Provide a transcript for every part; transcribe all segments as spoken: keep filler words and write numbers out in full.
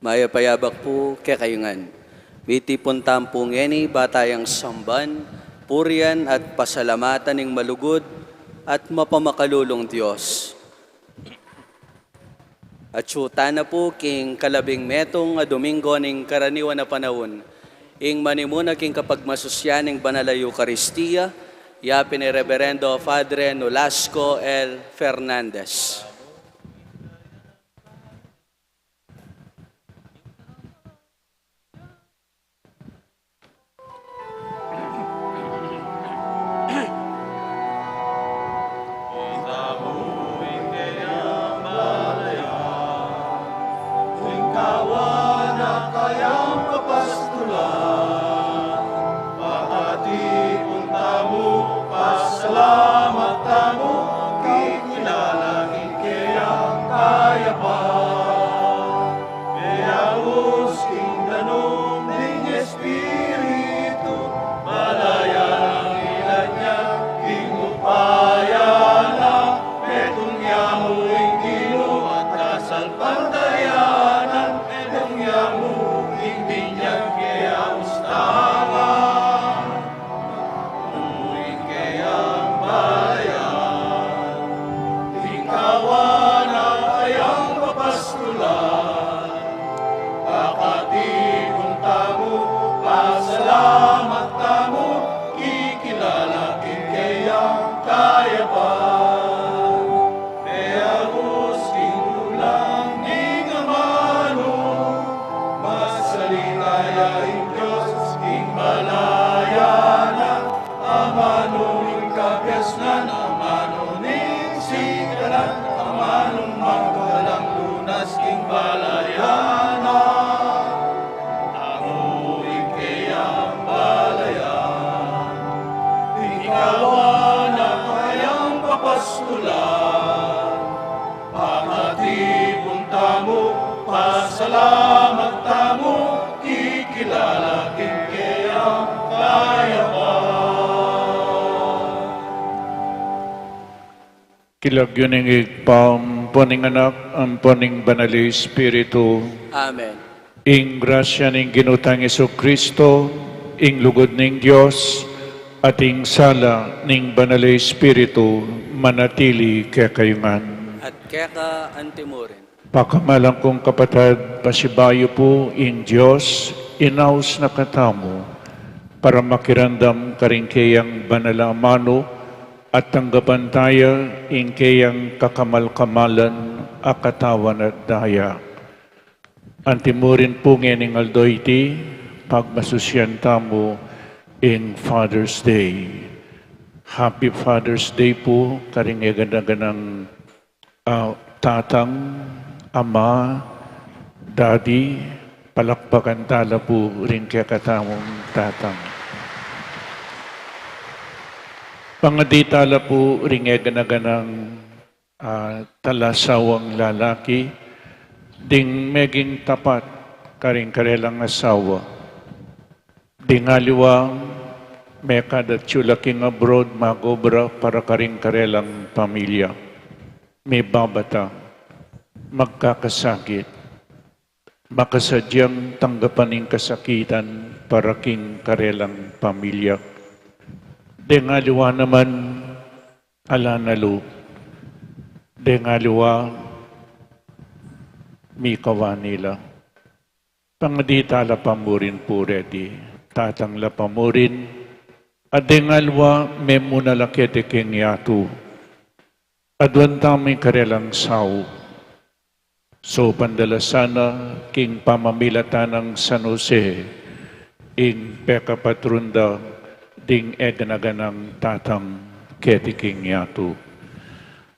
Mayap a yabak pu kekayu ngan. Mitipun tamu pu ngeni, ba tayang samban, purian at pasalamatan ing malugud at mapamakalulung Dios. Atsu tana pu king kalabing metung a Domingo ning karaniwan a panaun, ing manimuna king kapagmasusyan ning Banal a Eukaristia, yapin i Reberendo Padre Nolasco L. Fernandez. Ing kawan a kayang papastulan, pakatipun tamu, pasalamat tamu, kikilala king keyang kayapan. Meyaus king danum ning Espiritu, balayan ang ilan niya, king upaya na, metung ya mu ing Ginu at kasalpantayanan, metung ya mu ing binyag, meyaus tangan. Ing keyang balayan, ing kawan a kayang papastulan, pakatipun tamu, pasalamat tamu, kikilala king keyang kayapan. Meyaus king dulang ning amanu, masalita ya ing Dios king balayan na, amanu ning kabiasnan, amanu ning sikanan, amanung magpalang lunas king balayan na. Amu ing keyang balayan, ing kawan a kayang papastulan, pakatipun tamu, pasalamat tamu, kikilala king keyang kayapan. King lagyu ning Ibpa, ampo ning Anak, ampo ning Banal a Espiritu. Amen. Ing grasya ning Ginu tang Jesucristo, ing lugud ning Dios, at ing sala ning Banal a Espiritu, manatili kekayu ngan. At keka antimurin. Pakamalan kung kapatad, pasibayu pu ing Dios, inaus na katamu, para makiramdam karing keyang banal a amanu, at tanggapan taya ing keyang kakamal-kamalan a katawan at daya. Antimurin pu ngening aldo iti, pagmasusyan tamu ing Father's Day. Happy Father's Day pu karing eganaganang, ah, tatang, ama, daddy, palakpakan tala pu ring kekatamung tatang. Pangadi tala pu ring eganaganang, ah, talasawang lalaki, ding meging tapat karing karelang asawa. Ding aliwa, mekad atyu la king abroad, mag-obra para karing karelang pamilya. Mibabata, magkakasakit, makasadyang tanggapan ing kasakitan para king karelang pamilya. Deng aliwa naman, ala na lub. Deng aliwa, mikawani la. Pangadi tala pamurin pu reti, tatang la pamurin, at deng aliwa, memuna la keti king yatu. Aduan tamu ing karelang saup. Saupan da la sana king pamamilatan nang San Jose, ing pekapatrun da ding eganaganang tatang keti king yatu.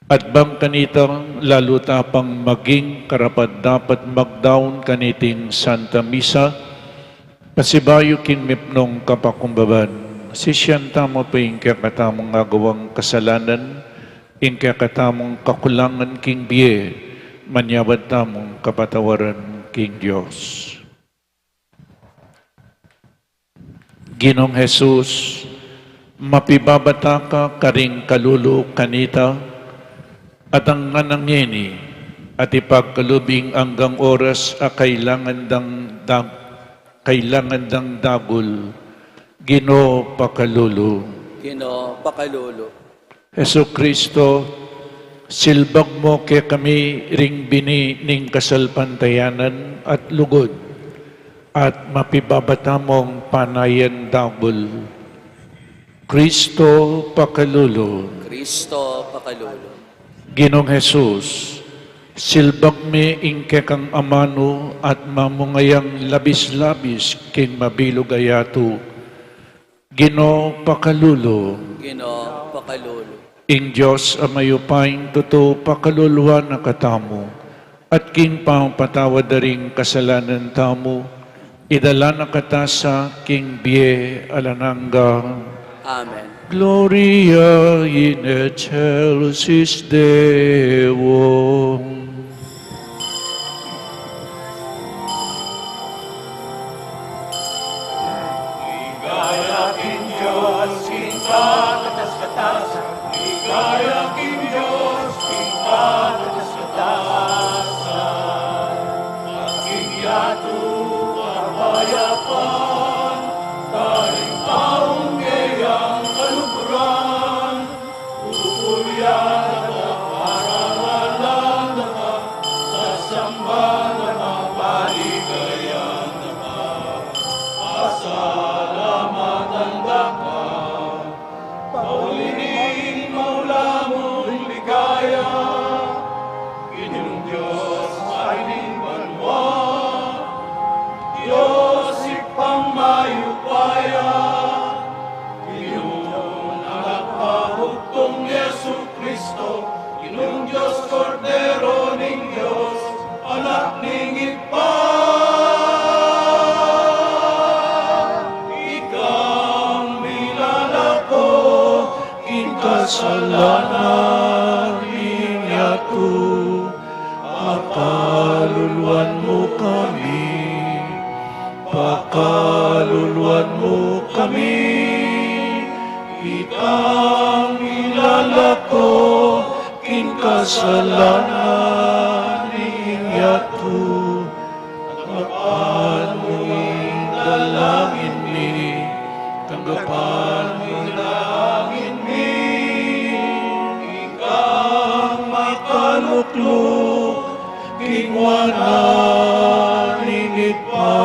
At bang kanita, lalu ta pang maging karapat-dapat magdaun kaniting Santa Misa, pasibayu king mipnung kapakumbaban, sisian tamu pa ing kekatamung agawang kasalanan, ing kekatamung kakulangan king bie, manyawad tamung kapatawaran king Dios. Ginung Jesus, mapibabata ka karing kalulu kanita, at anggang ngeni, at ipagkalub ing anggang oras a kailangan dang dag-, kailangan dang dagul. Ginu, pakalulu. Ginu, pakalulu. Jesucristo, silbag mu kekami ring bini ning kasalpantayanan at lugud, at mapibabata mung panayan dagul. Cristo, pakalulu. Cristo, pakalulu. Ginung Jesus, silbag mi ing kekang amanu at mamunga yang labis-labis king mabilug a yatu. Ginu, pakalulu. Ginu, pakalulu. Ing Dios a mayupayang tutu pakaluluan na katamu, at king pamapatawad da ring kasalanan tamu, idala na kata sa king bie alang angga. Amen. Gloria in excelsis Deo. Ligaya king Dios king kakatas-katasan. Ligaya king Dios king kakatas-katasan. At king yatu kapayapan, karing taung keyang kaluguran. Pupurian da ka, pararangalan da ka, sasamban da ka, paligayan da ka, pasalamatan da ka. Pauli ning maula mung ligaya, Ginung Dios, Ari ning banua, Dios Ibpang mayupaya, Ginung Anak a bugtung Jesucristo, Ginung Dios, Kordero ning Dios, Anak ning Ibpa. Ikang milalako king kasalanan ning yatu, pakaluluan mu kami, pakaluluan mu kami. Ikang milalako king kasalanan ning yatu, tanggapan mu ing dalangin mi, tanggapan mu ing dalangin mi. Ikang makalukluk king wanan ning Ibpa,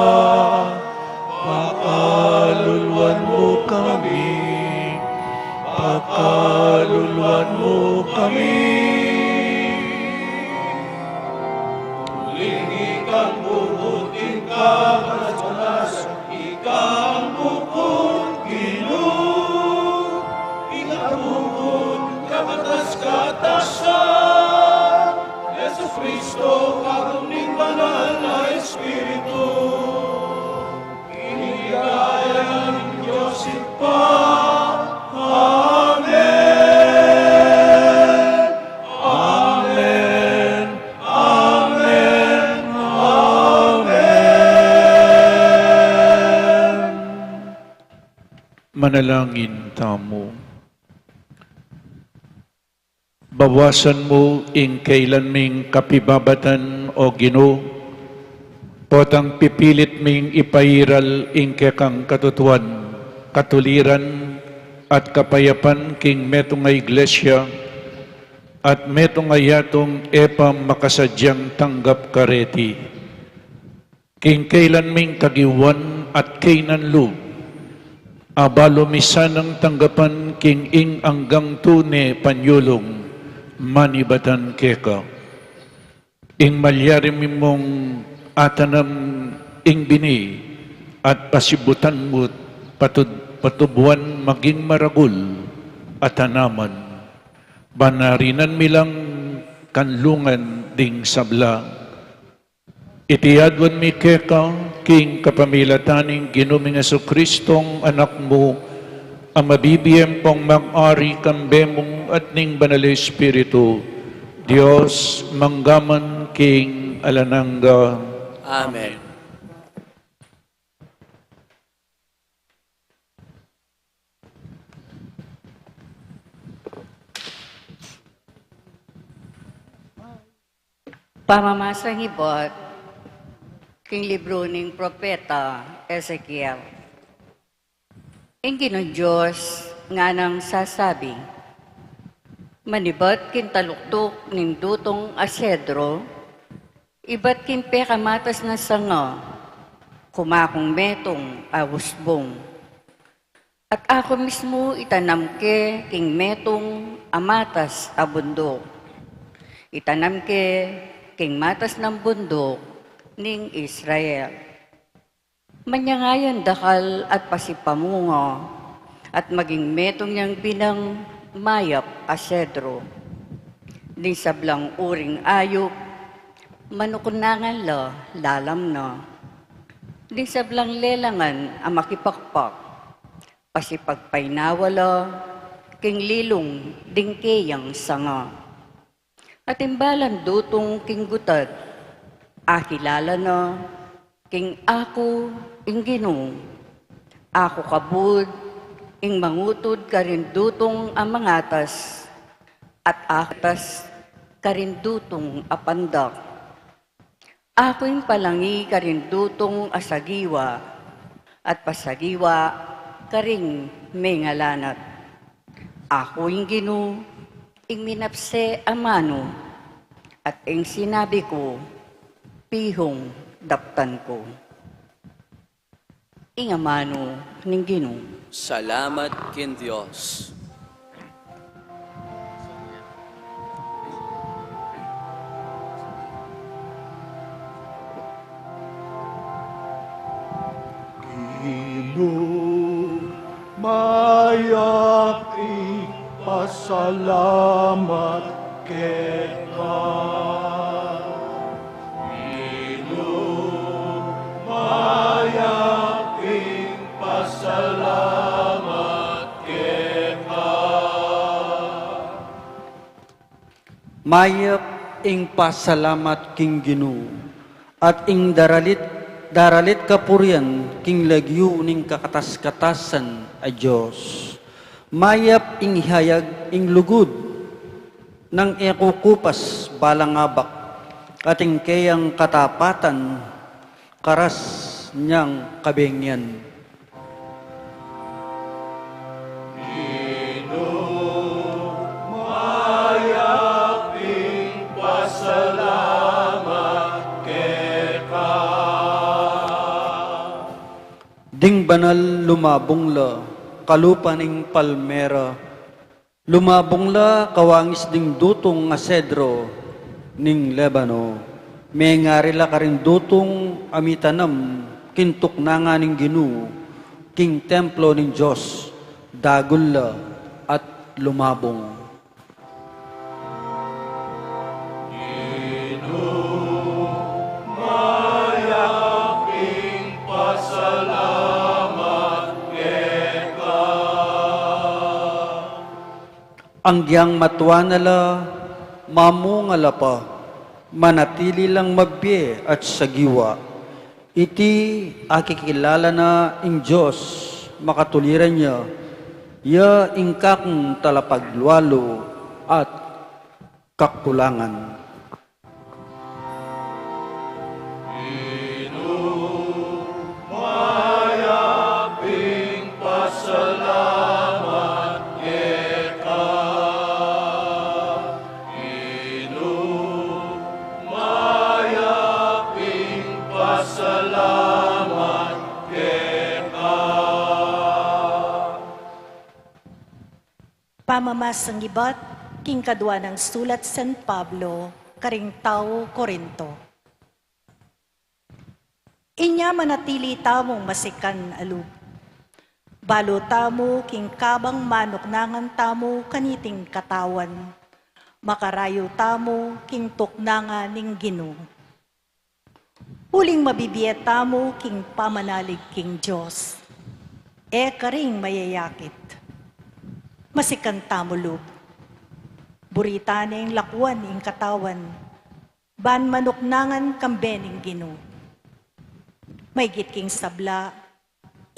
pakaluluan mu kami, pakaluluan mu kami. Uling ikang bukut king kapanas-panasan, ikang bukut, Ginu, ikang bukut kakatas-katasan, Jesucristo, agung ning Banal a Espiritu. King ligaya ning Dios Ibpa. Amen. Amen. Amen. Amen. Manalangin tamu. Bawasan mu ing kailan ming kapibabatan, O Ginu, potang pipilit ming ipairal ing kekang katutuan, katuliran, at kapayapan king metung a iglesia, at metung a yatung e pa makasadyang tanggap kareti. King kailan ming kagiwan at kainan lub, abalu mi sanang tanggapan king ing anggang tune panyulung manibatan keka. Ing malyari mi mung atanam ing bini at pasibutan mu't patud-, patubuan maging maragul a tanaman. Ban narinan mi lang kanlungan ding sabla. Iti aduan mi keka king kapamilatan ning Ginu ming Jesucristong Anak mu, a mabibie ampong mag-ari kambe mu at ning Banal a Espiritu, Dios, mangga man king alang angga. Amen. Pamamasang ibat king libru ning propeta Ezekiel. Ing Ginung Dios nganang sasabi, manibat king taluktuk ning dutung a sedro, ibat king pekamatas na sanga, kumakung metung a usbung. At aku mismu itanam ke king metung a matas a bunduk. Itanam ke king matas nang bunduk ning Israel. Manyang ayan dakal at pasipamunga, at maging metung yang binang mayap a sedro. Ding sablang uring ayup, manuknangan la lalam na. Ding sablang lelangan a makipakpak, pasipagpainawa la king lilung ding keyang sanga. At ing balang dutung king gutad, akilala na king aku ing Ginu. Aku kabud ing mangutud karing dutung a mangatas, at aku atas karing dutung a pandak. Aku ing palangi karing dutung a sagiwa, at pasagiwa karing mengalanat. Aku ing Ginu, ing minapse a manu, at ing sinabi ku, pihung daptan ku. Ing amanu ning Ginu. Salamat king Dios. Ginu, mayap ing pasalamat keka. Ginu, mayap ing pasalamat keka. Mayap ing pasalamat king Ginu, at ing daralit, daralit kapurian king lagyu ning kakatas-katasan a Dios. Mayap ing ihayag ing lugud nang e kukupas balang abak, at ing keyang katapatan karas niyang kabengian. Ginu, mayap ing pasalamat keka. Ding banal lumabung la kalupa ning palmera. Lumabung la kawangis ding dutung a sedro ning Lebano. Mengari la karing dutung a mitanam king tuknangan ning Ginu, king templo ning Dios, dagul la at lumabung. Ginu, mayap ing pasalamat keka. Agyang matua na la, mamunga la pa, manatili lang mabie at sagiwa. Iti akikilala na ing Dios makatuliran ya, ya ing kakung talapaglualu at kakulangan. Ginu, mayap ing pasalamat keka. Ginu, mayap ing pasalamat keka. Pamamasang ibat king kadua nang sulat San Pablo karing tau Corinto. Inya manatili tamung masikan a lub. Balu tamu king kabang manuknangan tamu kaniting katawan. Makarayu tamu king tuknangan ning Ginu. Uling mabibie tamu king pamanalig king Dios, e karing mayayakit. Masikan tamu lub. Buri tane ing lakuan ing katawan, ban manuknangan kambe ning Ginu. Maygit king sabla,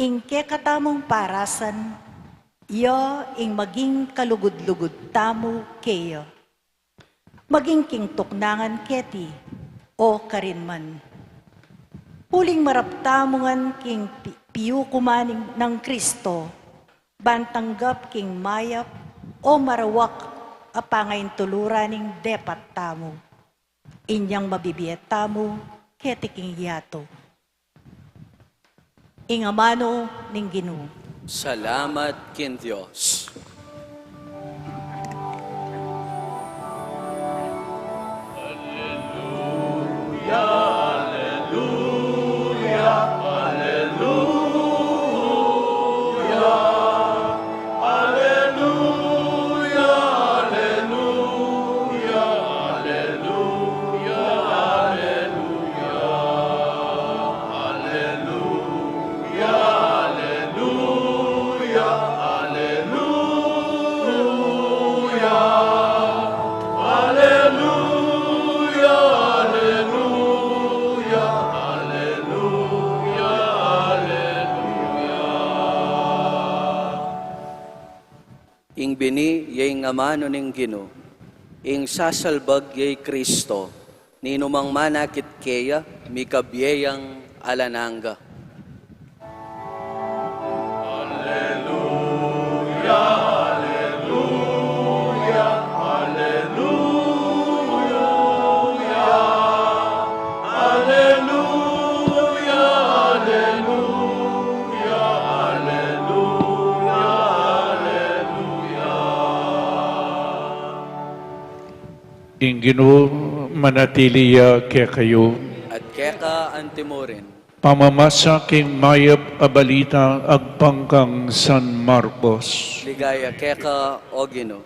ing kekatamung parasan, ya ing maging kalugud-lugud tamu keya. Maging king tuknangan keti, o karin man. Uling marap tamu ngan king pi-, piukuman ning, nang Kristo, ban tanggap king mayap o marawak a pangaintuluran ning depat tamu. Inyang mabibie tamu keti king yatu. Ing amanu ning Ginu. Salamat king Dios. Aleluya, aleluya, aleluya. Aleluya, aleluya, aleluya, aleluya, aleluya, aleluya, aleluya, aleluya. Ing bini ya ing amanu ning Ginu, ing sasalbag ya i Kristo, ninumang manakit keya, mikabie yang alang angga. Aleluya, aleluya, aleluya, aleluya, aleluya, aleluya, aleluya. Ing Ginu manatili ya kekayu. At keka antimurin. Pamamasa king mayap a balita agpang kang San Marcos. Ligaya keka, O Ginu.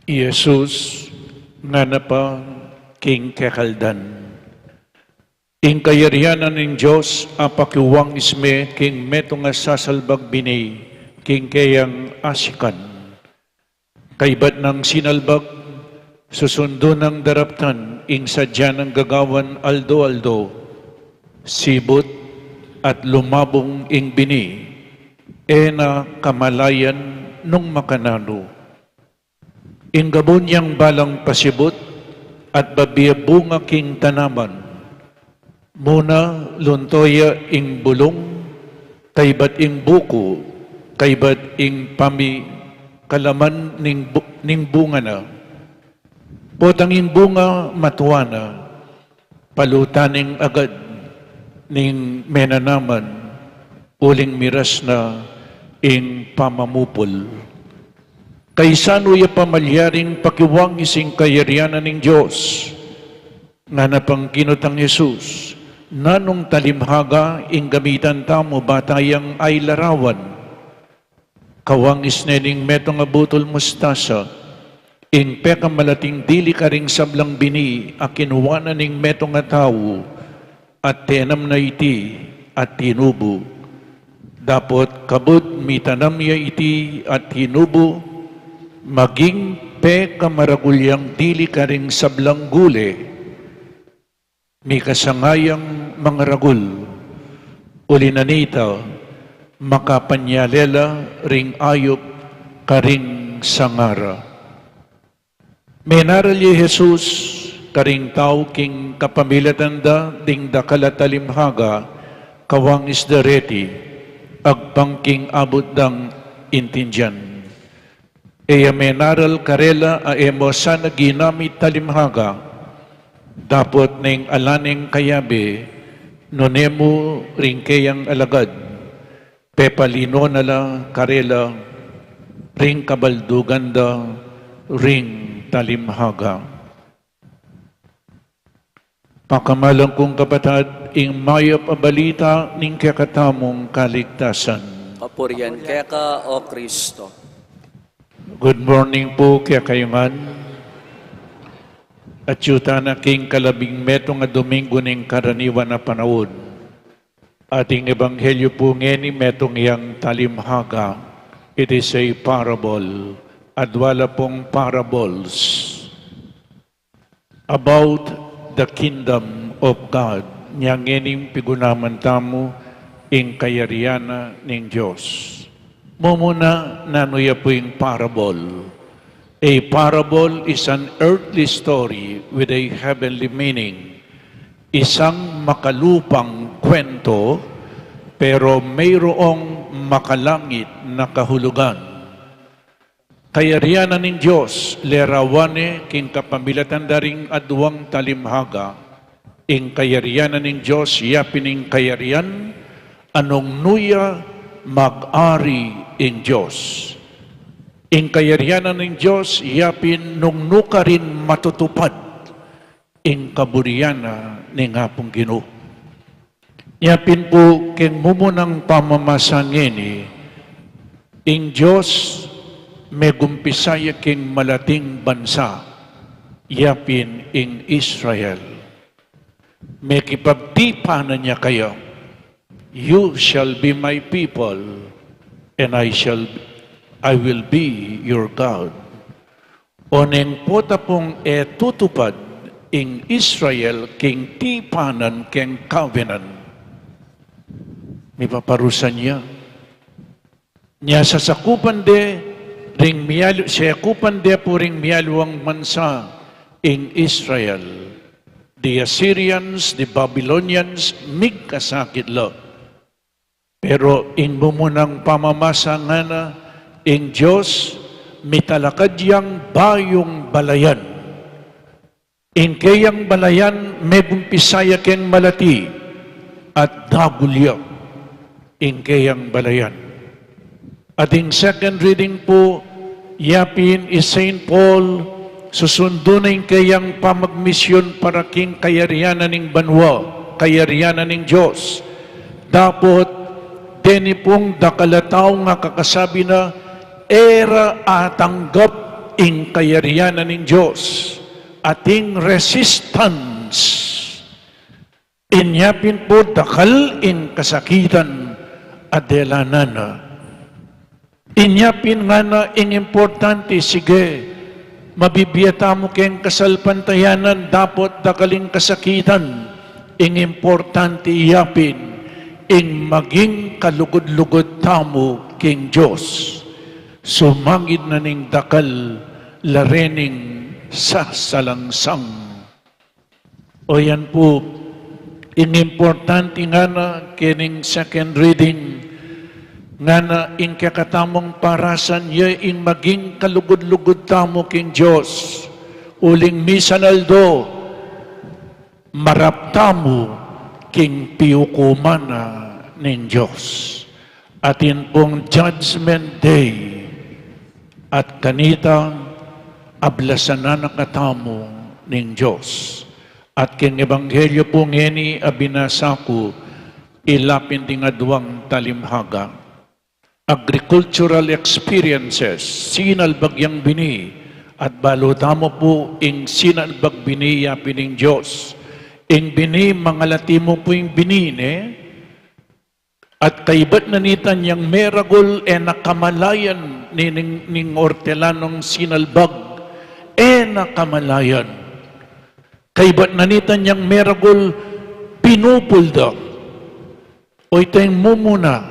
I Jesus ngana pa king kekaldan, ing kayarian ning Dios apakiwangis me king metung a sasalbag bini king keyang asikan. Kaybat nang sinalbag, susundu nang daraptan ing sadya nang gagawan aldo-aldo. Sibut at lumabung ing bini, e na kamalayan nung makananu. Ing gabun yang balang pasibut at babie bunga king tanaman. Muna lunto ya ing bulung, kaybat ing buku, kaybat ing pami-, kalaman ning bu-, ning bunga na. Potang ing bunga matua na, palutan ing agad ning menanaman, uling miras na ing pamamupul. Kaisanu ya pamalyaring pakiwangis ing kayarian ning Dios? Ngana pang kinutang Jesus, nanung talimhaga ing gamitan tamu ba tayang ay larawan? Kawangis ne ning metung a butul mustasa, ing pekamalating dili karing sablang bini a kinuanan ning metung a tau, at tenam na iti at tinubu. Dapot kabud mitanam ya iti at tinubu, maging pekamaragul yang dili karing sablang gule, mikasanga yang mangaragul, uli na nita, makapanyale la ring ayup karing sanga ra. Menaral ya i Jesus karing tau king kapamilatan da ding dakal a talimhaga, kawangis da reti, agpang king abut dang intindian. E ya menaral karela a e mu sana ginamit talimhaga, dapot neng ala neng kayabe, nune mu ring keyang alagad, pepalino na la karela ring kabaldugan da ring talimhaga. Pakamalan kung kapatad, ing mayap a balita ning kekatamung kaligtasan. Kapurian keka, O Kristo. Good morning pu kekayu ngan. Atyu tana king kalabing metung a Domingo ning karaniwan a panaun. Ating ebanghelyo pu ngeni metung yang talimhaga. It is a parable. Adwa la pung parables. About the kingdom of God. Nya ngeni pigunaman tamu ing kayarian na ning Dios. Mumuna, nanu ya pu ing parable? A parable is an earthly story with a heavenly meaning. Isang makalupang kwento, pero mayroong makalangit na kahulugan. Kayarian na ning Dios, lerawan ne king kapamilatan da ring aduang talimhaga. Ing kayarian na ning Dios, yapin ing kayarian a nung nu ya mag-ari ing Dios. Ing kayarian na ning Dios, yapin nung nu karin matutupad ing kaburian na ning Apung Ginu. Yapin pu king mumunang pamamasa ngeni, ing Dios megumpisaya king malating bansa, yapin ing Israel. Mekipagtipanan ya kaya, "You shall be my people, and I shall, I will be your God." O neng pota pung e tutupad ing Israel king tipanan keng covenant. Mipaparusan ya. Nya sasakupan de ring mialu, sasakupan de pu ring mialuang bansa ing Israel. The Assyrians, the Babylonians, migkasakit la. Pero ing mumunang pamamasa ngana, ing Dios mitalakad yang bayung balayan. Ing keyang balayan megumpisaya keng malati at dagul ya ing keyang balayan. At ing second reading pu, yapin i Saint Paul, susundu na ing keyang pamagmisyun para king kayarian na ning banua, kayarian na ning Dios. Dapot, deni pung dakal a tau nga kakasabi na, e ra atanggap ing kayarian na ning Dios. Ating resistance. Inya pin pu dakal ing kasakitan a delanan na. Inya pin ngana ing importante, sige, mabibie tamu keng kasalpantayanan dapot dakal ing kasakitan, ing importante yapin ing maging kalugud-lugud tamu king Dios. Sumangid na ning dakal la rening sasalangsang. O yan pu, ing importante ngana kening second reading, ngana ing kekatamung parasan ya ing maging kalugud-lugud tamu king Dios. Uling misan aldo, marap tamu king piukuman na ning Dios. Atin pung Judgment Day, at kanita ablasan na katamu ning Dios. At king Ebanghelyo pu ngeni a binasa ku, ilapin ding aduang talimhaga. Agricultural experiences, sinalbag yang bini, at balu tamu pu ing sinalbag bini yapin ning Dios. Ing bini, mangalati mu pu ing bini ne, at kaybat na nita yang meragul e na kamalayan ning, ning, ning ortelanung sinalbag, e na kamalayan. Kaybat na nita yang meragul pinupul da. O ita ing mumuna,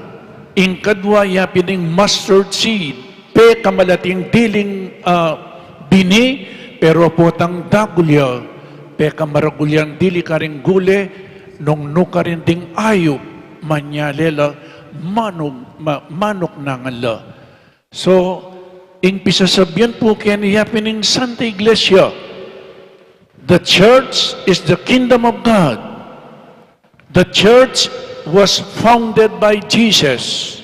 ing kadwa yapin ing mustard seed, pekamalating diling, ah, bini, pero potang dagul ya, pekamaragul yang dili karing gule, nung nu karin ding ayup, manyale la, manuk, ma-, manuknangan la. So, ing pisasabian pu keni yapin ing Santa Iglesia, the church is the kingdom of God. The church was founded by Jesus.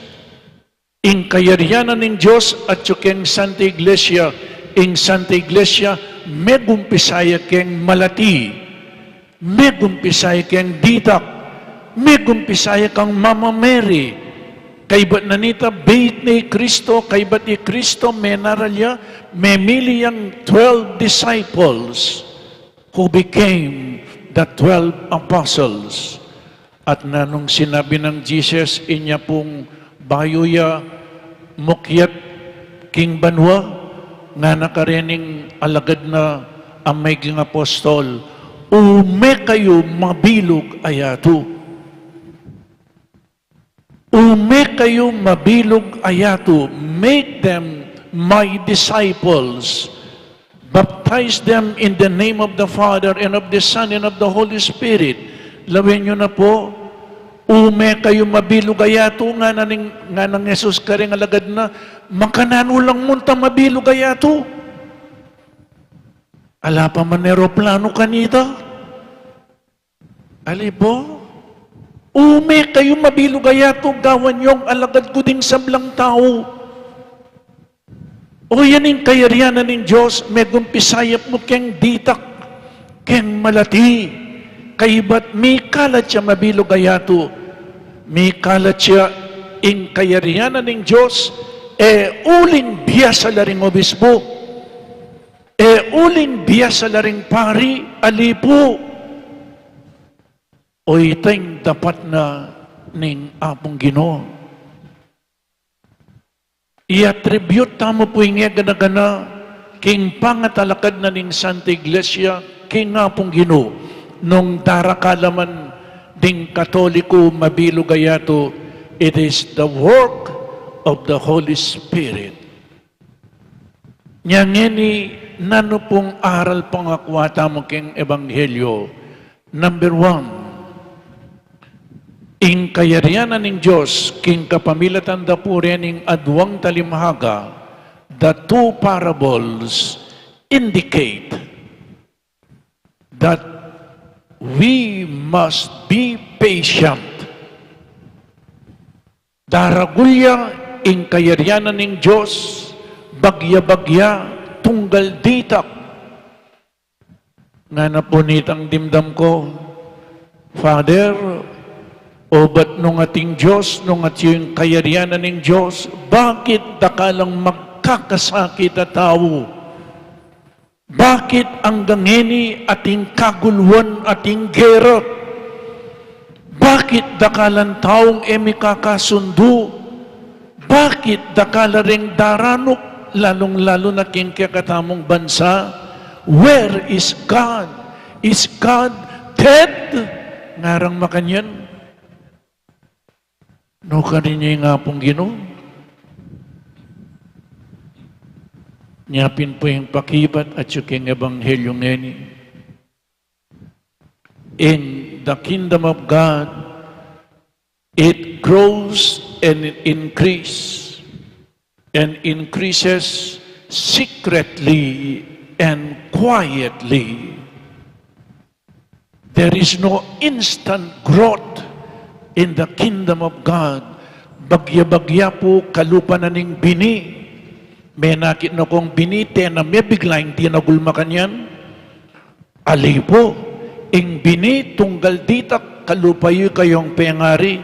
Ing kayarian na ning Dios atyu keng Santa Iglesia, ing Santa Iglesia megumpisaya keng malati, megumpisaya keng ditak, megumpisaya kang Mama Mary. Kaybat na nita beit ne i Kristo, kaybat i Kristo menaral ya, memili yang twelve disciples who became the twelve apostles. At nanung sinabi nang Jesus, inya pung bayu ya mukyat king banua, ngana karening alagad na, Ang meging apostol, ume kayu mabilug a yatu. Ume kayu mabilug a yatu, make them my disciples. Baptize them in the name of the Father, and of the Son, and of the Holy Spirit. Lawen yu na pu, ume kayu mabilug a yatu, ngana ning, ngana nang Jesus karing alagad na, makananu lang munta mabilug a yatu? Ala pa man eroplanu kanita. Ali pu, ume kayu mabilug a yatu, gawan yung alagad ku ding sablang tau. O, yan ing kayarian na ning Dios, megumpisa ya pu keng ditak, keng malati, kaybat mikalat ya mabilug a yatu, mikalat ya ing kayarian na ning Dios, e uling biasa la ring obispu, e uling biasa la ring pari, ali pu. O, ita ing dapat na ning Apung Ginu. I-attribute tamu pu ing e gana-gana king pangatalakad na ning Santa Iglesia king Apung Ginu, nung darakal la man ding Katoliku mabilug a yatu, it is the work of the Holy Spirit. Nya ngeni, nanu pung aral pung akua tamu king Ebanghelyo? Number one, ing kayarian na ning Dios, king kapamilatan da pu ring aduang talinghaga, the two parables indicate that we must be patient. Daragul ya ing kayarian na ning Dios, bagya-bagya, tunggal ditak. Ngana pu nitang dimdam ku, Father, obat nung ating Dios, nung atyu ing kayarian na ning Dios, bakit dakal lang magkakasakit a tau? Bakit anggang ngeni ating kaguluan, ating gera? Bakit dakal lang taung e mikakasundu? Bakit dakal la ring daranuk, lalung-lalu na king kekatamung bansa? Where is God? Is God dead? Ngarang makanyan. Nukarin ya ing Apung Ginu? Nya pin pu ing pakibat atyu king Ebanghelyo ngeni. In the kingdom of God, it grows and it increase, and increases secretly and quietly. There is no instant growth in the kingdom of God. Bagya-bagya pu kalupa na ning bini. Menakit na kung bini, tena me bigla ing tinagul makanyan. Ali pu, ing bini tunggal ditak, kalupa yu kayung pengari.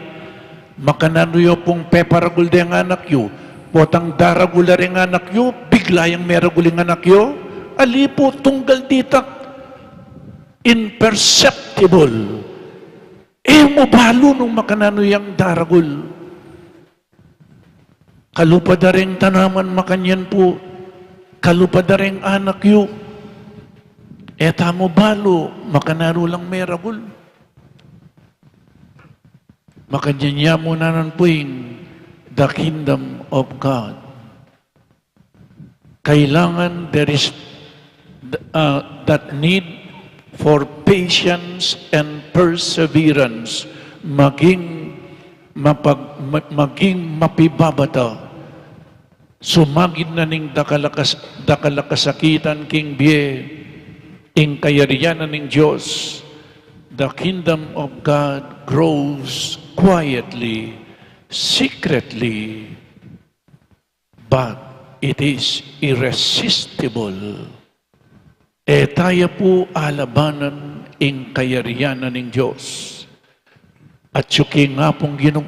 Makananu yu pung peparagul deng anak yu? Potang daragul la ring anak yu, bigla yang meragul ing anak yu? Ali pu, tunggal ditak. Imperceptible. E mu balu nung makananu yang daragul. Kalupa da ring tanaman, makanyan pu. Kalupa da ring anak yu. E tamu balu, makananu lang meragul. Makanyan ya mu nanan pu ing the kingdom of God. Kailangan there is, uh, that need for patience and perseverance. Maging mapag-, ma-, maging mapibabata. Sumagid na ning dakal a kas-, dakal a kasakitan king bie, ing kayarian na ning Dios. The kingdom of God grows quietly, secretly, but it is irresistible. E taya pu alabanan ing kayarian na ning Dios. Atyu king Apung Ginu,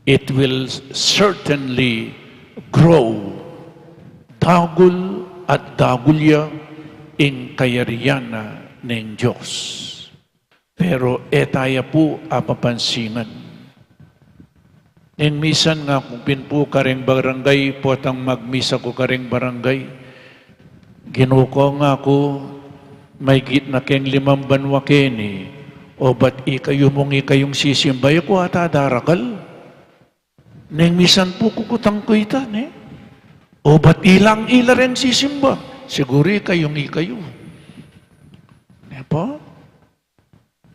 it will certainly grow. Dagul at dagul ya ing kayarian na ning Dios. Pero e taya pu apapansinan. Ning misan ngaku pin pu karing barangay, potang magmisa ku karing barangay, Ginu ko, ngaku, maigit na keng limang banua keni, obat ikayu mung ikayung sisimba, e ku ata darakal. Neng misan pu kukutan ku ita, ne? Obat ilang ila reng sisimba, siguru ikayung ikayu. Ne pu?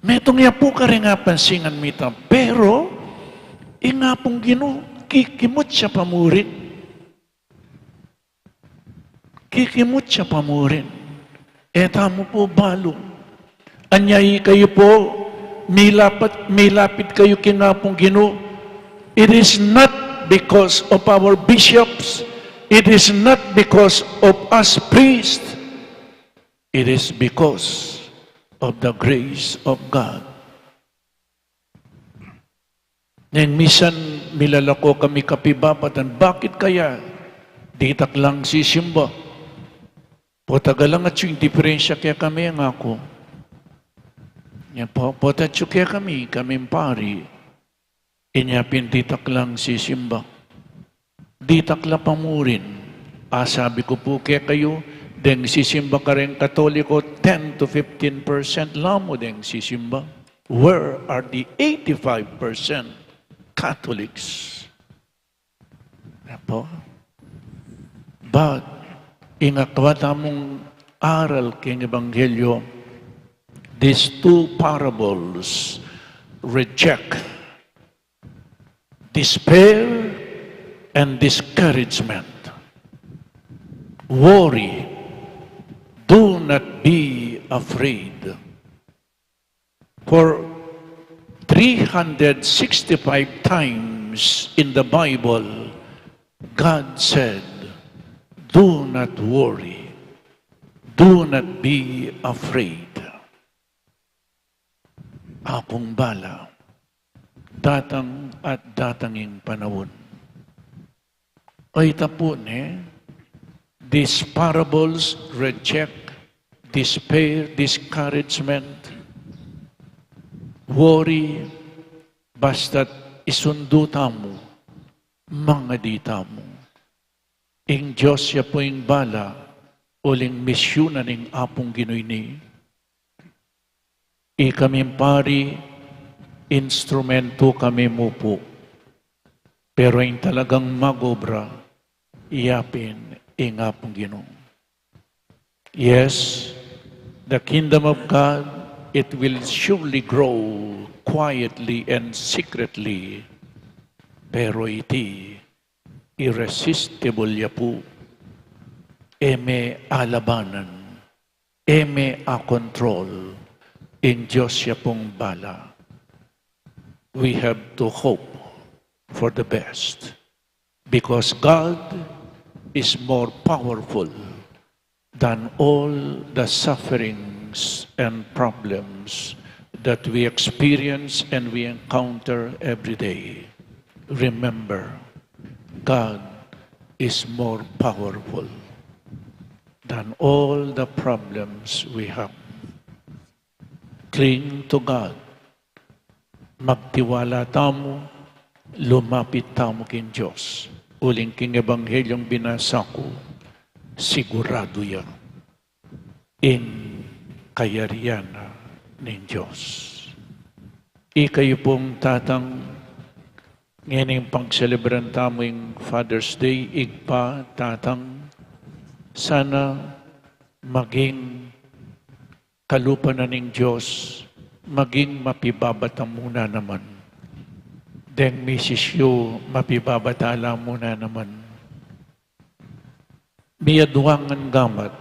Metung ya pu kareng apansingan mi ta, pero ing Apung Ginu, kikimut ya pa murin. Kikimut ya pa murin. E tamu pu balu. Anya ikayu pu, milapat, milapit kayu king Apung Ginu. It is not because of our bishops. It is not because of us priests. It is because of the grace of God. Neng misan milalako kami kapibabatan, bakit kaya ditak lang sisimba? Pota galang atyu ing diferensya kekami, ngaku. Nya pu, pota atyu kekami, kaming pari. Inya pin ditak lang sisimba. Ditak la pa murin. Asabi ku pu kekayu, deng sisimba kareng Katoliko, ten to fifteen percent la mu deng sisimba. Where are the eighty-five percent Catholics? Apo? But ing akwa tamung aral king Ebanghelyo, these two parables reject despair and discouragement. Worry, do not be afraid. For three hundred sixty-five times in the Bible, God said, "Do not worry. Do not be afraid." Akung bala. Datang at datang ing panaun. Ay, tapu ne, these parables reject despair, discouragement, worry, basta't isundu tamu, mangadi tamu. Ing Dios ya pu ing bala, uling misyunan ning Apung Ginu ini. Ikaming pari, instrumentu kami mu pu. Pero ing talagang mag-obra, iya pin ing Apung Ginu. Yes, the kingdom of God, it will surely grow quietly and secretly. Pero iti, irresistible ya pu. E me alabanan. E me akontrol, ing Dios ya pung bala. We have to hope for the best, because God is more powerful than all the sufferings and problems that we experience and we encounter every day. Remember, God is more powerful than all the problems we have. Cling to God. Magtiwala tamu, lumapit tamu king Dios. Uling king Ebanghelyung binasa ku, siguradu ya ing kayarian na ning Dios. Ikayu pung tatang, ngening pagselebran tamu ing Father's Day, Ibpa, Tatang, sana maging kalupa na ning Dios, maging mapibabata mu na naman. Deng misis yu, mapibabata la mu na naman. Miyaduangan gamat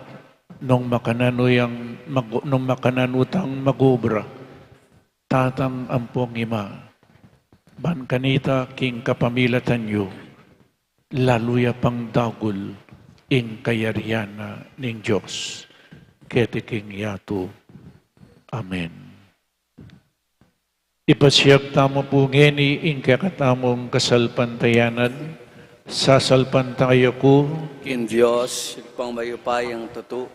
nung makananu yang mag-, nung makananu tang mag-obra, Tatang ampong Ima, ban kanita king kapamilatan yu, lalu ya pang dagul ing kayarian na ning Dios keti king yatu. Amen. Ipasiag tamu pu ngeni ing kekatamung kasalpantayanan. Sasalpantaya ku king Dios, Ibpang mayupayang tutu,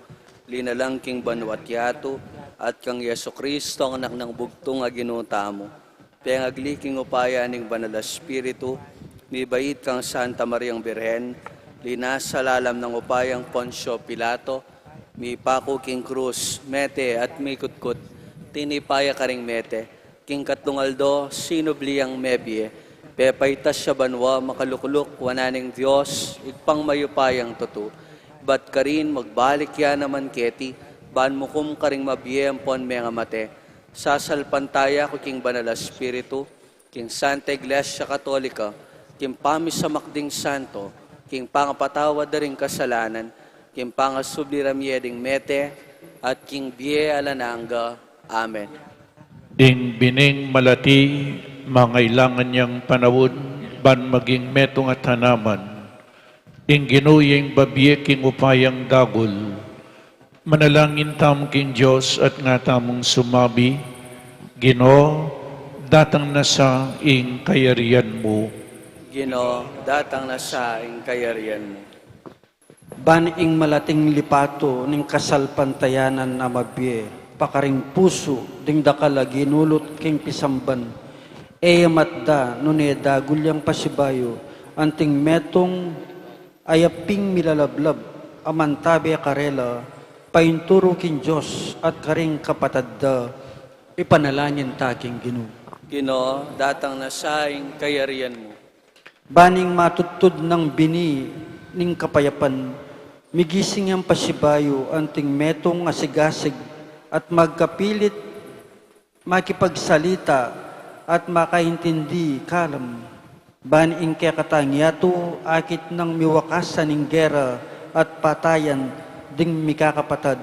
linalang king banua't yatu, at kang Jesucristo, anak nang bugtung a Ginu tamu. Pengagli king upaya ning Banal a Espiritu, mibait kang Santa Mariang Birhen, linasa lalam nang upayang Poncio Pilato, Mipaku king krus, mete at mikutkut, tinipa ya karing mete, king katlung aldo, sinubli yang mebie, pepaitas ya banua, makalukluk wanan ning Dios, Ibpang mayupayang tutu. Ibat karin, magbalik ya naman keti, ban mukum karing mabie ampon mengamate. Sasalpantaya ku king Banal a Espiritu, king Santa Iglesia Katolika, king pamisamak ding santo, king pangapatawad da ring kasalanan, king pangasubli ra mie ding mete, at king bie alang angga. Amen. Ing bining malati, mangailangan yang panaun, ban maging metung at tanaman. Ing Ginu ya ing babie king upayang dagul. Manalangin tamu king Dios at nga tamung sumabi, Ginu, datang na sa ing kayarian mu. Ginu, datang na sa ing kayarian mu. Ban ing malating lipatu ning kasalpantayanan a mabie, pakaring pusu ding dakal a ginulut king pisamban, e ya matda nune dagul yang pasibayu, anting metung a yaping milalablab, a mantabe karela, painturu king Dios at karing kapatad da, ipanalangin ta king Ginu. Ginu, datang na sa ing kayarian mu. Ban ing matudtud nang bini ning kapayapan, migising yang pasibayu, anting metung a sigasig, at magkapilit makipagsalita at makaintindi kalam. Ban ing kekatang yatu, akit nang miwakasan ing gera at patayan ding mikakapatad,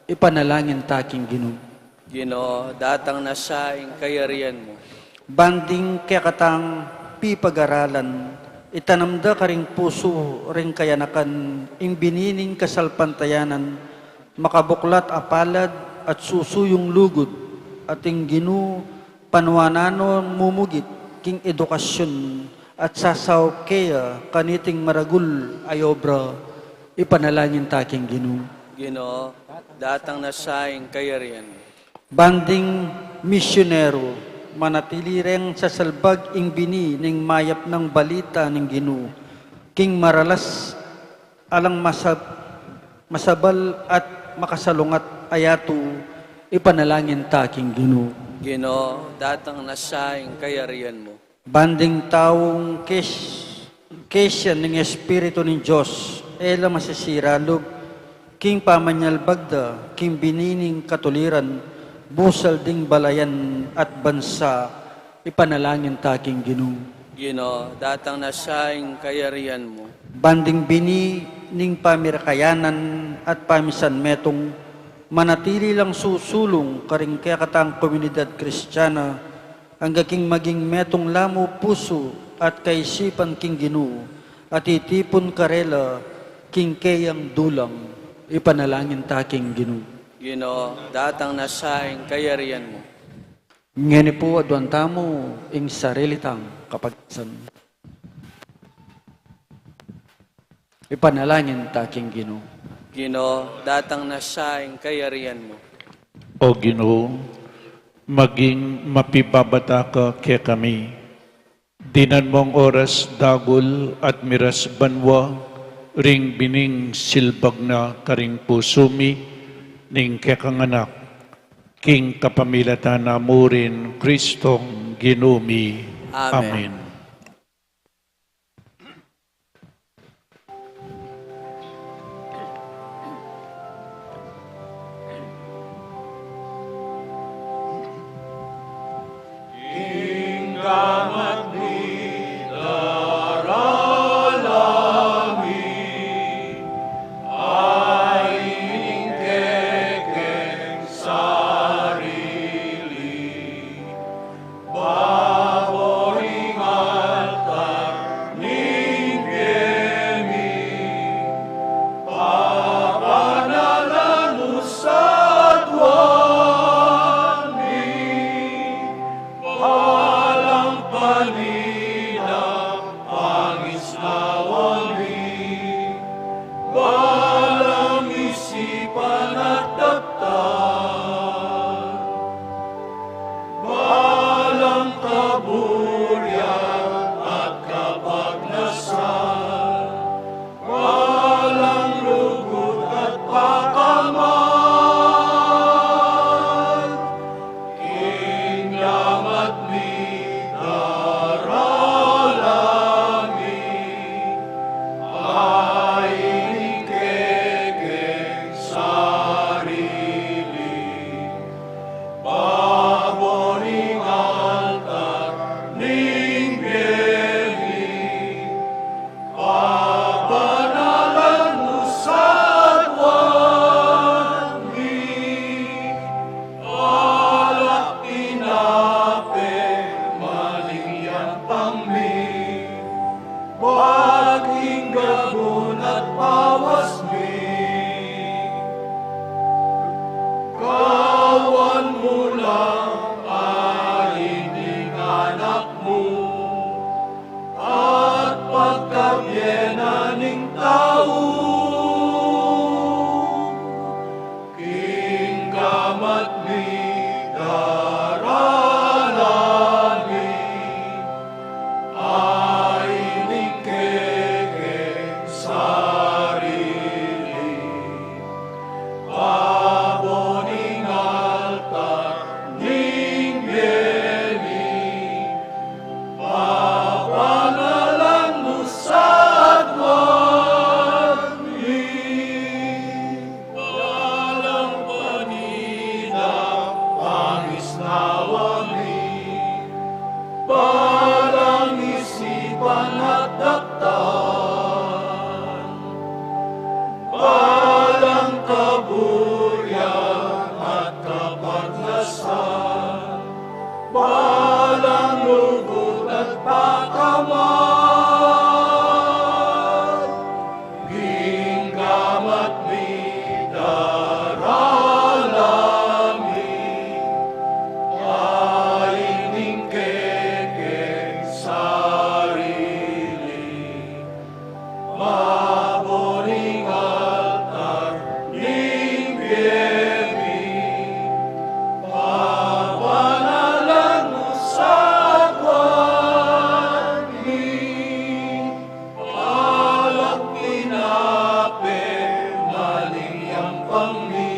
ipanalangin ta king Ginu. Ginu, datang na sa ing kayarian mu. Ban ding kekatang pipagaralan, itanam da karing pusu ring kayanakan ing bini ning kasalpantayanan, makabuklat a palad at susuyung lugud, at ing Ginu panuanan no mumugit king edukasyun at sasaup keya kaniting maragul a obra, ipanalangin ta king Ginu. Ginu, datang na sa ing kayarian mu. Ban ding misyonero, manatili reng sasalbag ing bini ning mayap nang balita ning Ginu king maralas alang masab-, masabal at makasalungat a yatu, ipanalangin ta king Ginu. Ginu, datang na sa ing kayarian mu. Ban ding taung kes-, kesian ning Espiritu ning Dios, e la masisira lub king pamanyalbag da king bini ning katuliran, busal ding balayan at bansa, ipanalangin ta king Ginu. Ginu, datang na sa ing kayarian mu. Ban ding bini ning pamirakayanan at pamisanmetung, manatili lang susulung karing kekatang komunidad Kristiana, angga king maging metung la mu pusu at kaisipan king Ginu, at itipun karela king keyang dulang, ipanalangin ta king Ginu. Ginu, datang na sa ing kayarian mu. Ngeni pu aduan tamu ing sarili tang kapagnasan. Ipanalangin ta king Ginu. Ginu, datang na sa ing kayarian mu. O Ginu, maging mapibabata ka kekami. Dinan mong oras dagul at miras banua ring bining silbag na karing pusu mi ning kekang Anak, king kapamilatan na mu rin Kristong Ginu mi. Amen. Amen. Ing gamat mi darala mi, ay ing kekeng sarili. Babo ing altar ning bie mi, papanalan mu sa aduan mi, balang panina pangisnawa mi, balang isipan at daptan, balang kaburian at kapagnasan, balang lugud at pakama Palang lugud at pakamal, king gamat mi darala mi, ain ning kekeng sarili. Babo ning altar ning bie mi, pabanalan mu sa agwan mi. Palang tinape, maling yampang mi,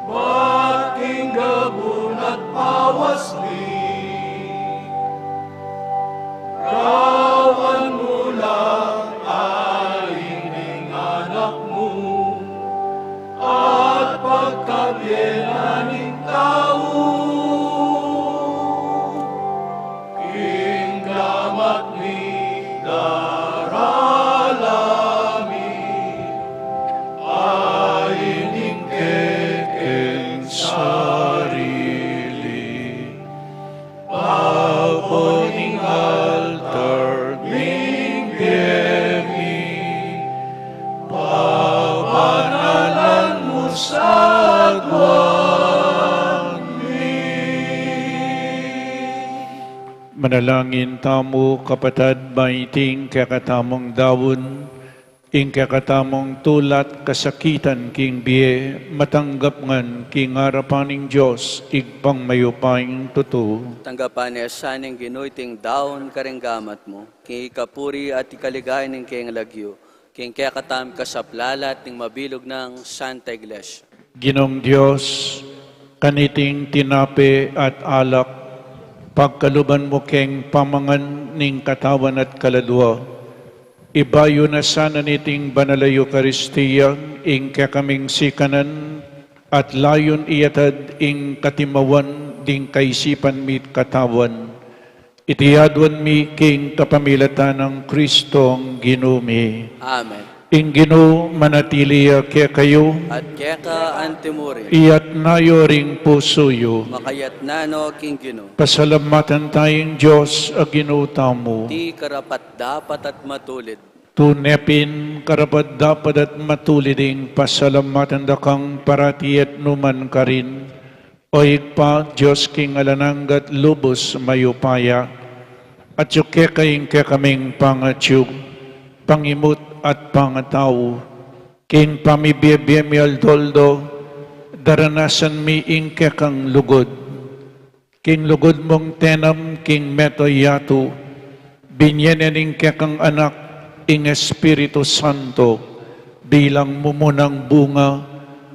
bat king gabun at bawas mi. Gawan mu lang ain ning Anak mu, at pagkabie na ning tau, king gamat mi darala mi, ain ning kekeng sarili. Babo ning altar ning bie mi, pabanalan mu sa agwan mi. Manalangin tamu, kapatad, ba iting kekatamung daun, ing kekatamung tulat kasakitan king bie, matanggap ngan king arapan ning Dios, Ibpang mayupayang tutu. Tanggapan na sa ning Ginu iting daun karing gamat mu, king ikapuri at ikaligaya ning keng lagyu, king kekatamung kasaplalan at ning mabilug nang Santa Iglesia. Ginung Dios, kaniting tinape at alak, pagkaluban mu keng pamangan ning katawan at kaladua, ibayu na sana niting banal a Eukaristia ing kekaming sikanan, at layun iatad ing katimawan ding kaisipan mi't katawan. Iti aduan mi king kapamilatan nang Kristong Ginu mi. Amen. Ing Ginu manatili ya kekayu. At keka antimurin. Iyatas yu ring pusu yu. Makayatas no king Ginu. Pasalamatan taya ing Dios a Ginu tamu. Iti karapat-dapat at matulid. Tune pin karapat-dapat at matulid ing pasalamatan da kang parati at nu man karin, O Ibpa, Dios king alang angga at lubus mayupaya. Atiu keka ing kekaming pangatiu, pangimut at pangatau. King pamibie-bie mi aldo-aldo, daranasan mi ing kekang lugud. King lugud mung tinanam king meto yatu, binie ne ning kekang Anak ing Espiritu Santo bilang mumunang bunga,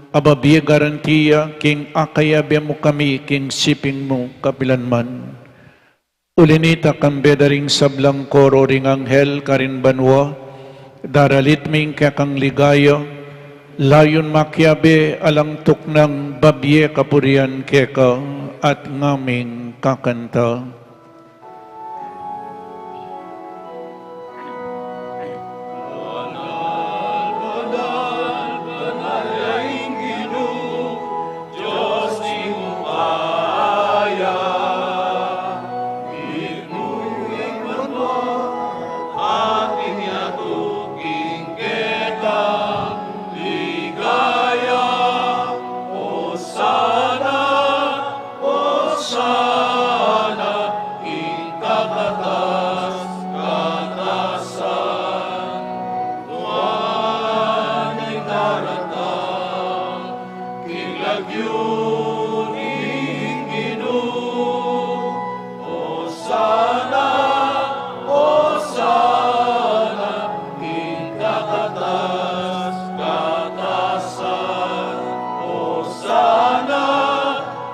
a babie garantia king akayabe mu kami king siping mu kapilan man. Uli na nita, kambe da ring sablang koro ring anghel karin banua, daralit mi ing kekang ligaya, layun makiabe alang tuknang babie kapurian keka at ngaming kakanta. Ligaya, Hosanna, Hosanna, king kakatas-katasan. Nuan ing daratang king lagyu ning Ginu. Hosanna, Hosanna, king kakatas-katasan. Hosanna,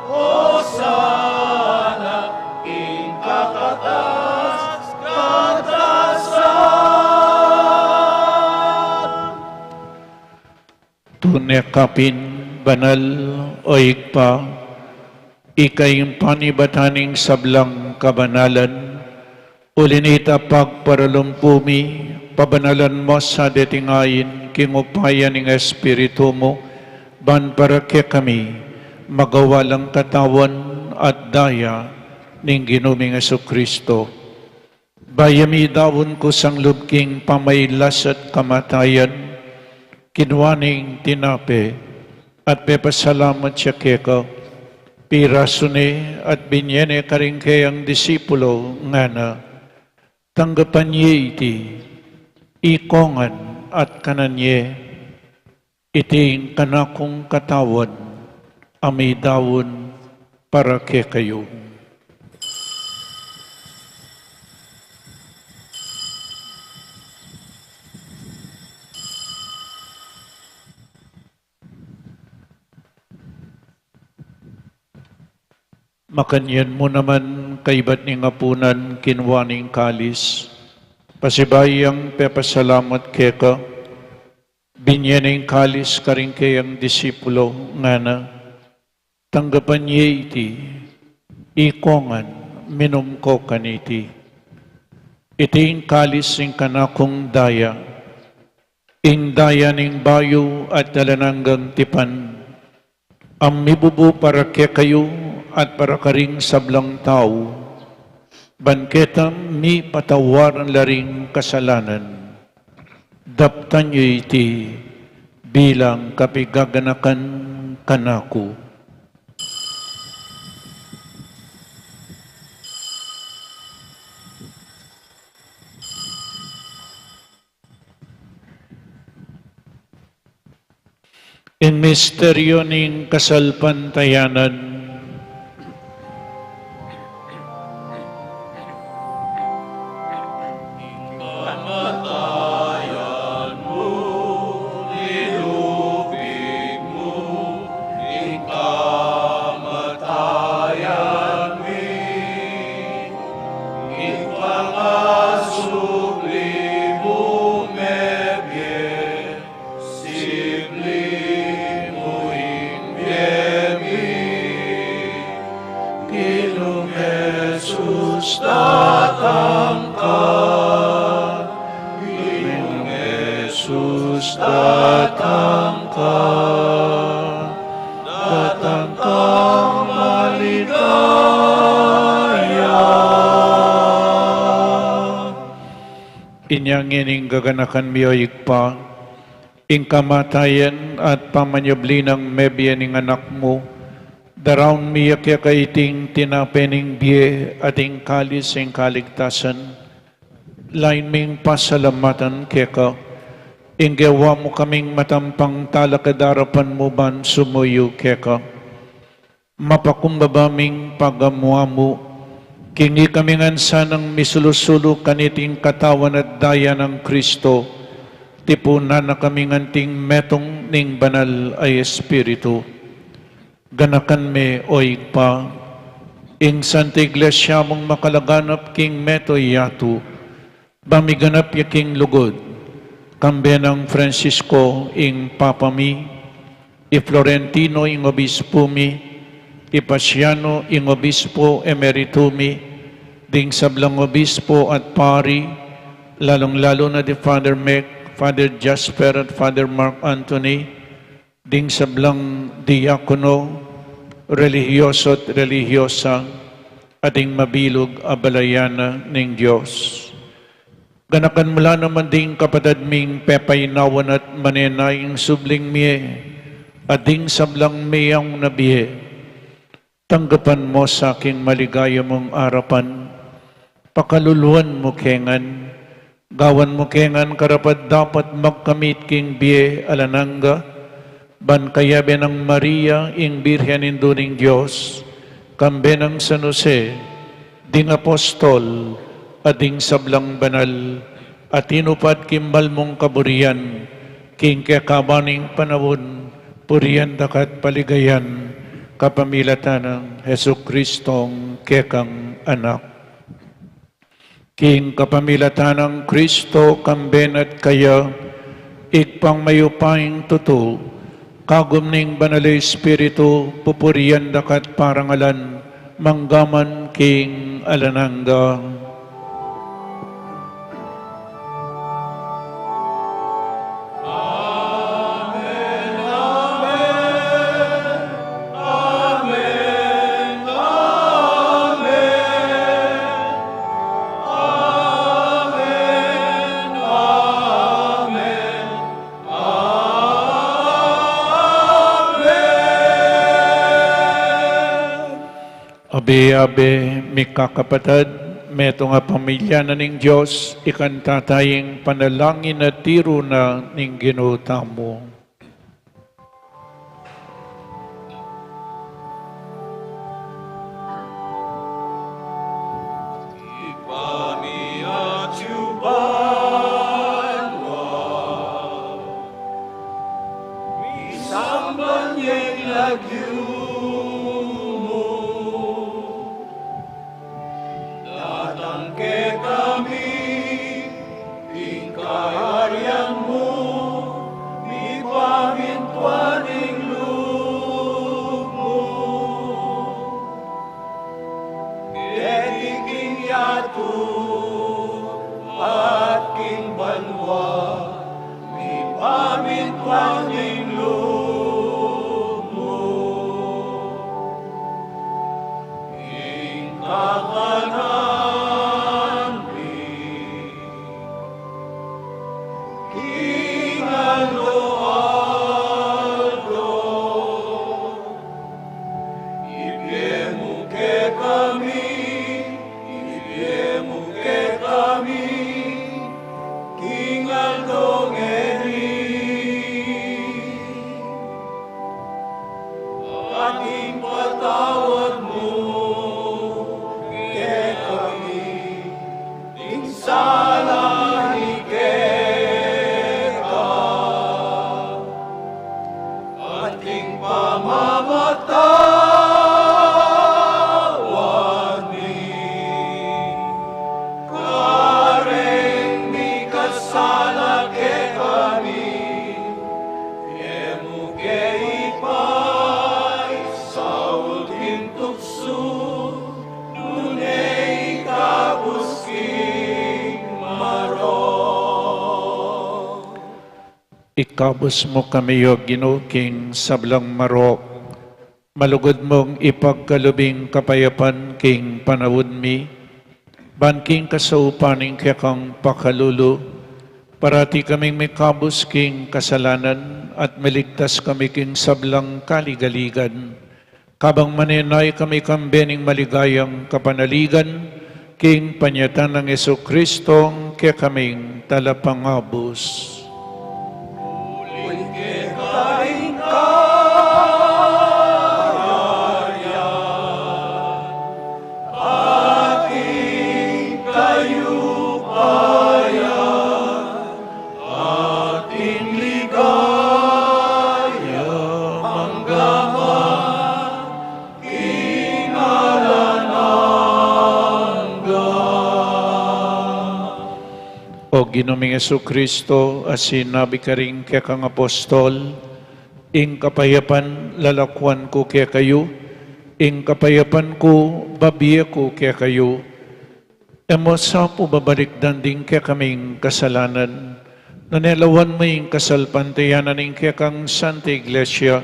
Hosanna, king kakatas-katasan. Tune ka pin banal, O Ibpa, ika ing panibatan ning sablang kabanalan. Uli na nita, pagparalumpu mi, pabanalan mu sa deting ain king upaya ning Espiritu mu, ban para kekami magawa lang katawan at daya ning Ginu ming Jesucristo. Bayu ya midaun kusang lub king pamailas at kamatayan, kinua neng tinape, at pepasalamat ya keka, pirasu ne at binye ne karing keyang disipulo, ngana: Tanggapan ye iti, ikongan at kanan ye, iti ing kanakung katawan a midaun para kekayu. Makanyan mu naman, kaibat ning apunan, kinua ne ing kalis, pasibayu yang pepasalamat keka, binye ne ing kalis karing keyang disipulo, ngana: Tanggapan ye iti, ikongan, minum ko kaniti. Iti ing kalis ning kanakung daya, ing daya ning bayu at alang anggang tipan, a mibubu para kekayu at para karing sablang tau, ban keta mipatawaran la ring kasalanan. Daptan ye iti bilang kapigaganakan kanaku. Ing misteryu ning kasalpantayanan. Ing kamatayan mu, linupig mu, ing kamatayan mi, ing pangasubli mu mebie, sibli mu ing bie mi. Ginung Jesus, datang ka. Ginung Jesus, datang ka. Datang kang maligaya. Inya ngening gaganakan mi, o Ibpa, ing kamatayan at pamanyubli nang mebie ning Anak mu, daraun mi ya keka iting tinape ning bie at ing kalis ning kaligtasan. Lain ming pasalamatan keka, ing gewa mu kaming matampang talakad king arapan mu ban sumuyu keka. Mapakumbaba ming pagamu-amu, king ikami ngan sanang misulu-sulu kaniting katawan at daya nang Kristo, tipunan na kami ngan anting metung ning Banal a Espiritu. Ganakan me, o Ibpa, ing Santa Iglesia mung makalaganap king mabilug a yatu, ba miganap ya king lugud, kambe nang Francisco ing Papa mi, i Florentino ing Obispo mi, i Paciano ing Obispo Emerito mi, ding sablang obispo at pari, lalung-lalu na di Father Mac, Father Jasper at Father Mark Anthony, ding sablang diakono, relihiyoso at relihiyosa, at ding mabilug a balayan na ning Dios. Ganakan mu la naman ding kapatad ming pepainawan at manenaya king subling mie, at ding sablang meyaun na bie. Tanggapan mu sa king maligaya mung arapan, pakaluluan mu ke ngan, gawan mu ke ngan karapat-dapat magkamit king bie alang angga, ban kayabe nang Maria, ing Birhen Indu ning Dios, kambe nang San Jose, ding apostol, at ding sablang banal, a tinupad king banal mung kaburian, king kekaban ning panaun, purian da ka at paligayan, kapamilatan nang Jesucristong kekang Anak. King kapamilatan nang Kristo, kambe na at kaya, Ibpang mayupayang tutu, kagum ning Banal a Espiritu, pupurian da ka at parangalan, mangga man king alang angga. Amen, amen, amen, Abe-abe, mikakapatad, metung a pamilya na ning Dios, ikanta taya ing panalangin a tiru na ning Ginu tamu. Ibpa mi atyu banua, misamban ya ing lagyu mu. Datang kekami ing kayarian mu, mipamintuan ing lub mu. Keti king yatu at king banua, mipamintuan ing lub mu. Ing kakanan mi king aldo-aldo, ibie mu kekami, ibie mu kekami king aldo ngeni. At ipatawad mu kekami ing sala mi keka, anti ing pamamatawad mi kareng mikasala kekami. E mu ke ipaisaul king tuksu, nune ikabus king marok. Ikabus mu kami, O Ginu, king sablang marok. Malugud mung ipagkalub ing kapayapan king panaun mi, ban king kasaupan ning kekang pakalulu, parati kaming mikabus king kasalanan at miligtas kami king sablang kaligaligan. Kabang manenaya kami kambe ning maligayang kapanaligan, king panyatang nang Jesucristo, kekaming Talapangabus. Uling keka ing kayarian, at ing kayupayan, at ing ligaya, mangga man king alang angga. O Ginu ming Jesucristo, a sinabi karing kekang apostol, ing kapayapan lalakuan ku kekayu, ing kapayapan ku babie ku kekayu. E mu sa pu babalikdan ding kekaming kasalanan, nune lawan mu ing kasalpantayanan ning kekang Santa Iglesia,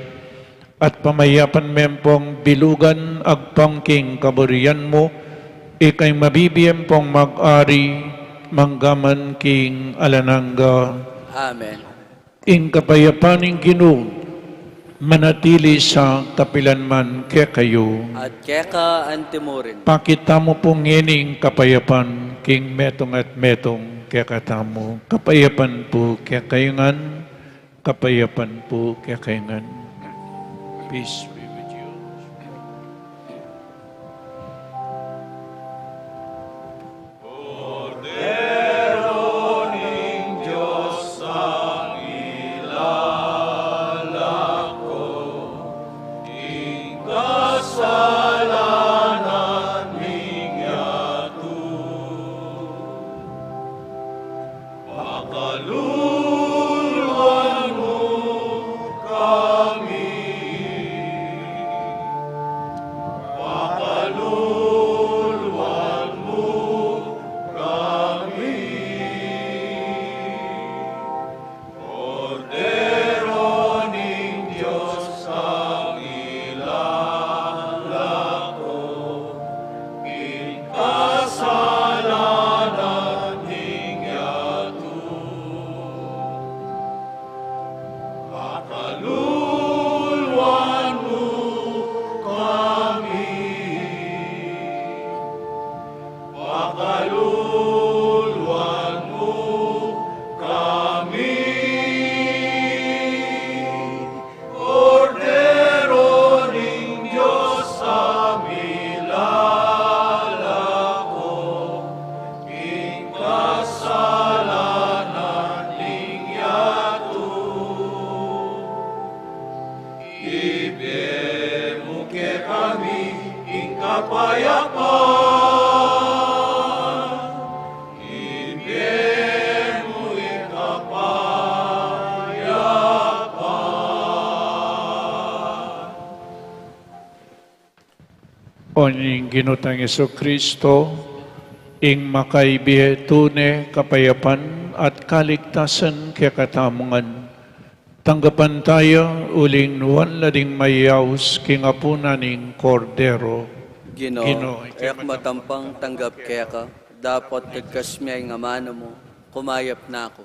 at pamayapan me pung bilugan agpang king kaburian mu, ika ing mabibie pung mag-ari mangga man king alang angga. Amen. Ing kapayapan ning Ginu manatili sa kapilan man kekayu. At keka antimurin. Pakit tamu pu ngeni ing kapayapan king metung at metung kekatamu. Kapayapan pu kekayu ngan, kapayapan pu kekayu ngan. Peace be with you. Kordero ning Dios, ang ilalako ing kasalanan ning yatu. Pakaluluan mu kami. Kaluluan mu kami, Kordero ning Dios, a milalako king kasalanan ning yatu. Ibie mu kekami ing kapayapan. Ibie mu ing kapayapan. O ning Ginu tang Jesucristo, ing makaibie tune kapayapan at kaligtasan kekatamu ngan, tanggapan taya uling nuan la ding mayaus king apunan ning Kordero. Ginu, Ginu, e ku matampang tanggap keka, dapot dagkas me ing amanu mu, kumayap na ku.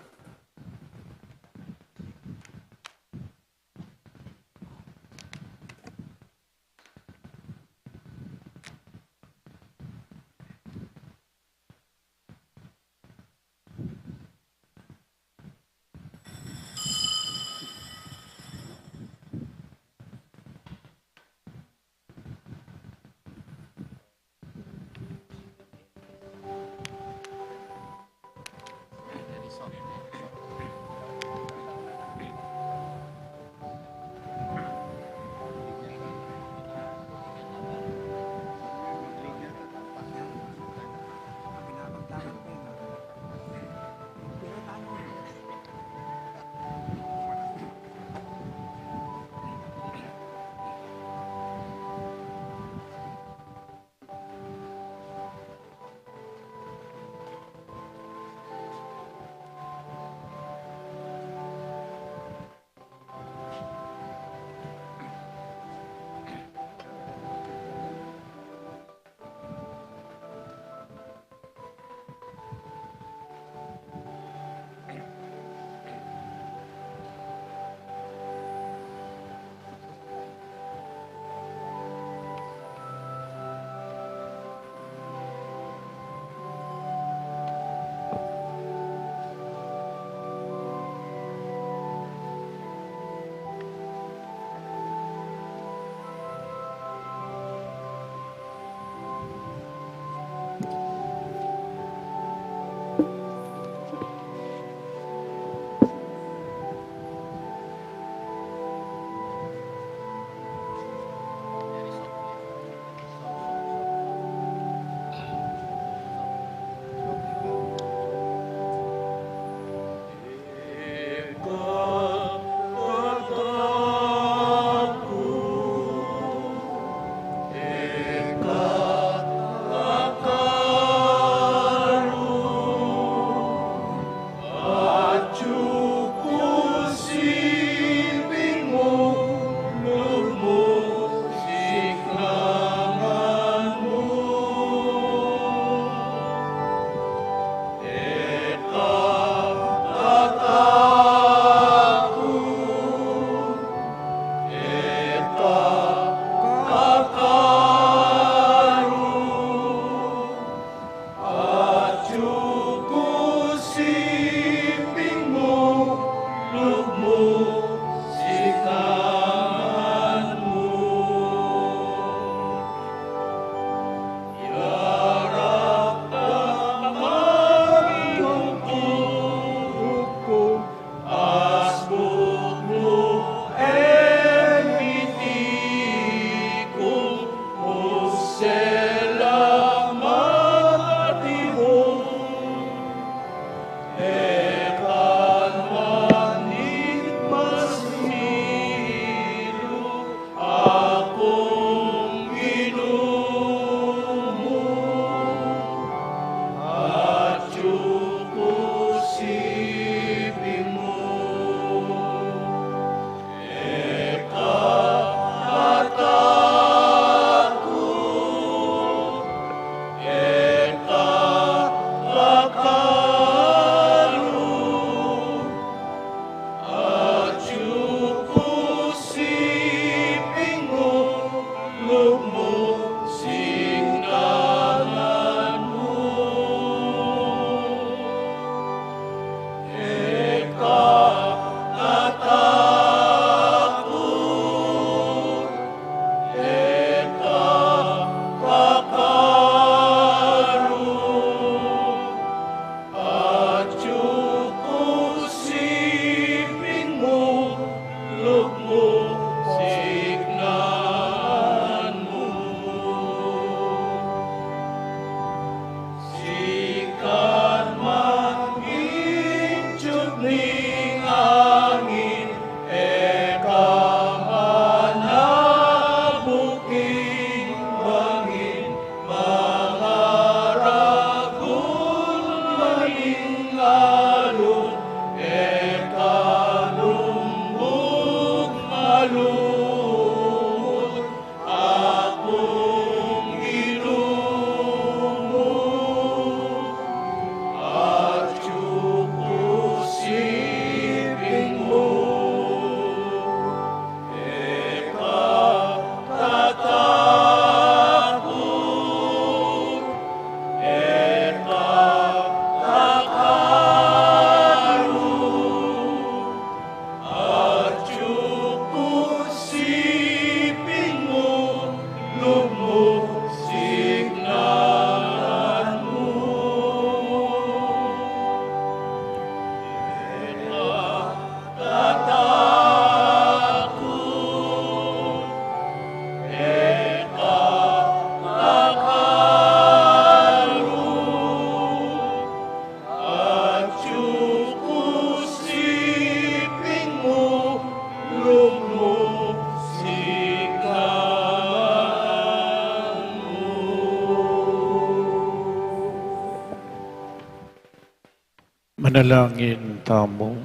Manalangin tamu.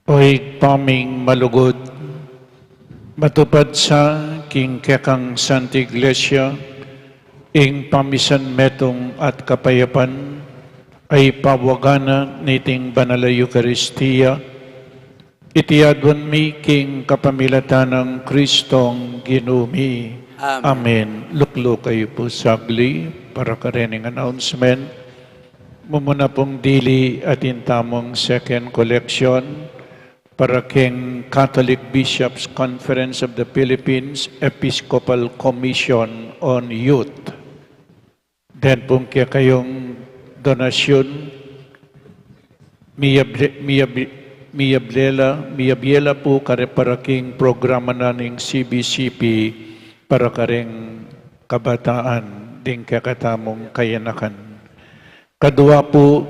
O Ibpa ming malugud, matupad sa king kekang Santa Iglesia ing pamisan metung at kapayapan a ipawagan na niting banal a Eukaristia, iti aduan mi king kapamilatan nang Kristong Ginu mi. Amen. Amen. Lukluk kayu pu sagli para karening announcement. Mumuna pung dili atin tamung second collection para king Catholic Bishops' Conference of the Philippines Episcopal Commission on Youth. Then pung kekayung donasyun, miyable-, miyable-, miyablela, miyablela pu kare para king programa na ning C B C P para kareng kabataan ding kekatamung kayanakan. Kadua pu,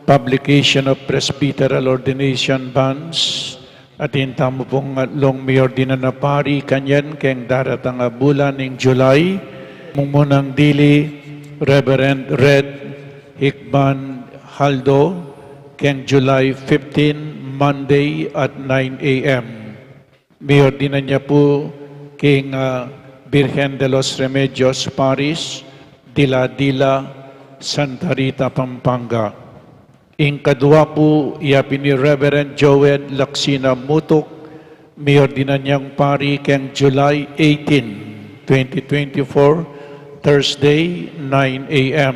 publication of presbyteral ordination banns. Atin tamu pung atlung miordinan a pari kanyan keng daratang a bulan ning July. Mumunang dili, Reverend Red Hikban Haldo, keng July fifteen, Monday at nine A M. Miordinan ya pu king, ah, Virgen de los Remedios Parish, Dila-Dila, Santa Rita, Pampanga. Ing kadua pu, yapin i Reverend Joel Laksina Mutuk, miordinan yang pari keng July eighteen, twenty twenty-four, Thursday, nine A M.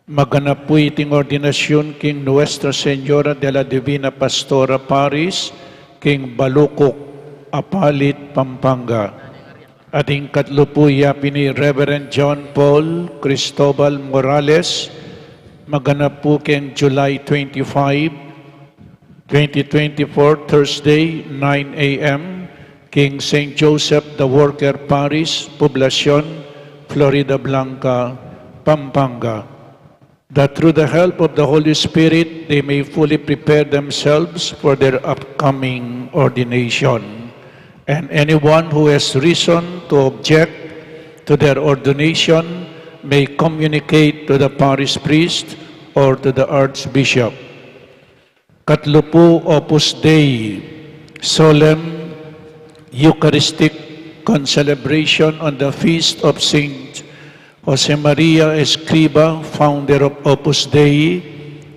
Maganap pu iting ordinasyun king Nuestra Señora de la Divina Pastora Parish, king Balucuk, Apalit, Pampanga. At ing katlu pu, yapin i Reverend John Paul Cristobal Morales, maganap pu keng July twenty-five, twenty twenty-four, Thursday, nine A M, king Saint Joseph the Worker Parish, Poblacion, Floridablanca, Pampanga. That through the help of the Holy Spirit they may fully prepare themselves for their upcoming ordination. And anyone who has reason to object to their ordination may communicate to the parish priest or to the archbishop. Katlu pu, Opus Dei, solemn Eucharistic concelebration on the feast of Saint Josemaria Escriba, founder of Opus Dei,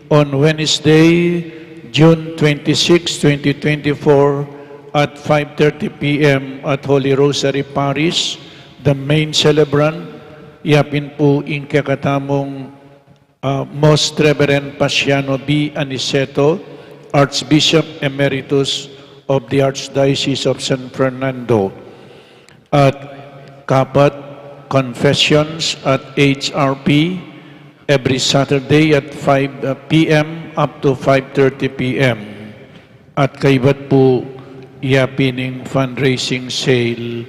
on Wednesday, June twenty-six, twenty twenty-four, at five thirty P M at Holy Rosary Parish. The main celebrant, yapin pu ing kekatamung uh, Most Reverend Paciano B. Aniceto, Archbishop Emeritus of the Archdiocese of San Fernando. At kapat, confessions at H R P every Saturday at five P M up to five thirty P M. At kaybat pu, yapin ing fundraising sale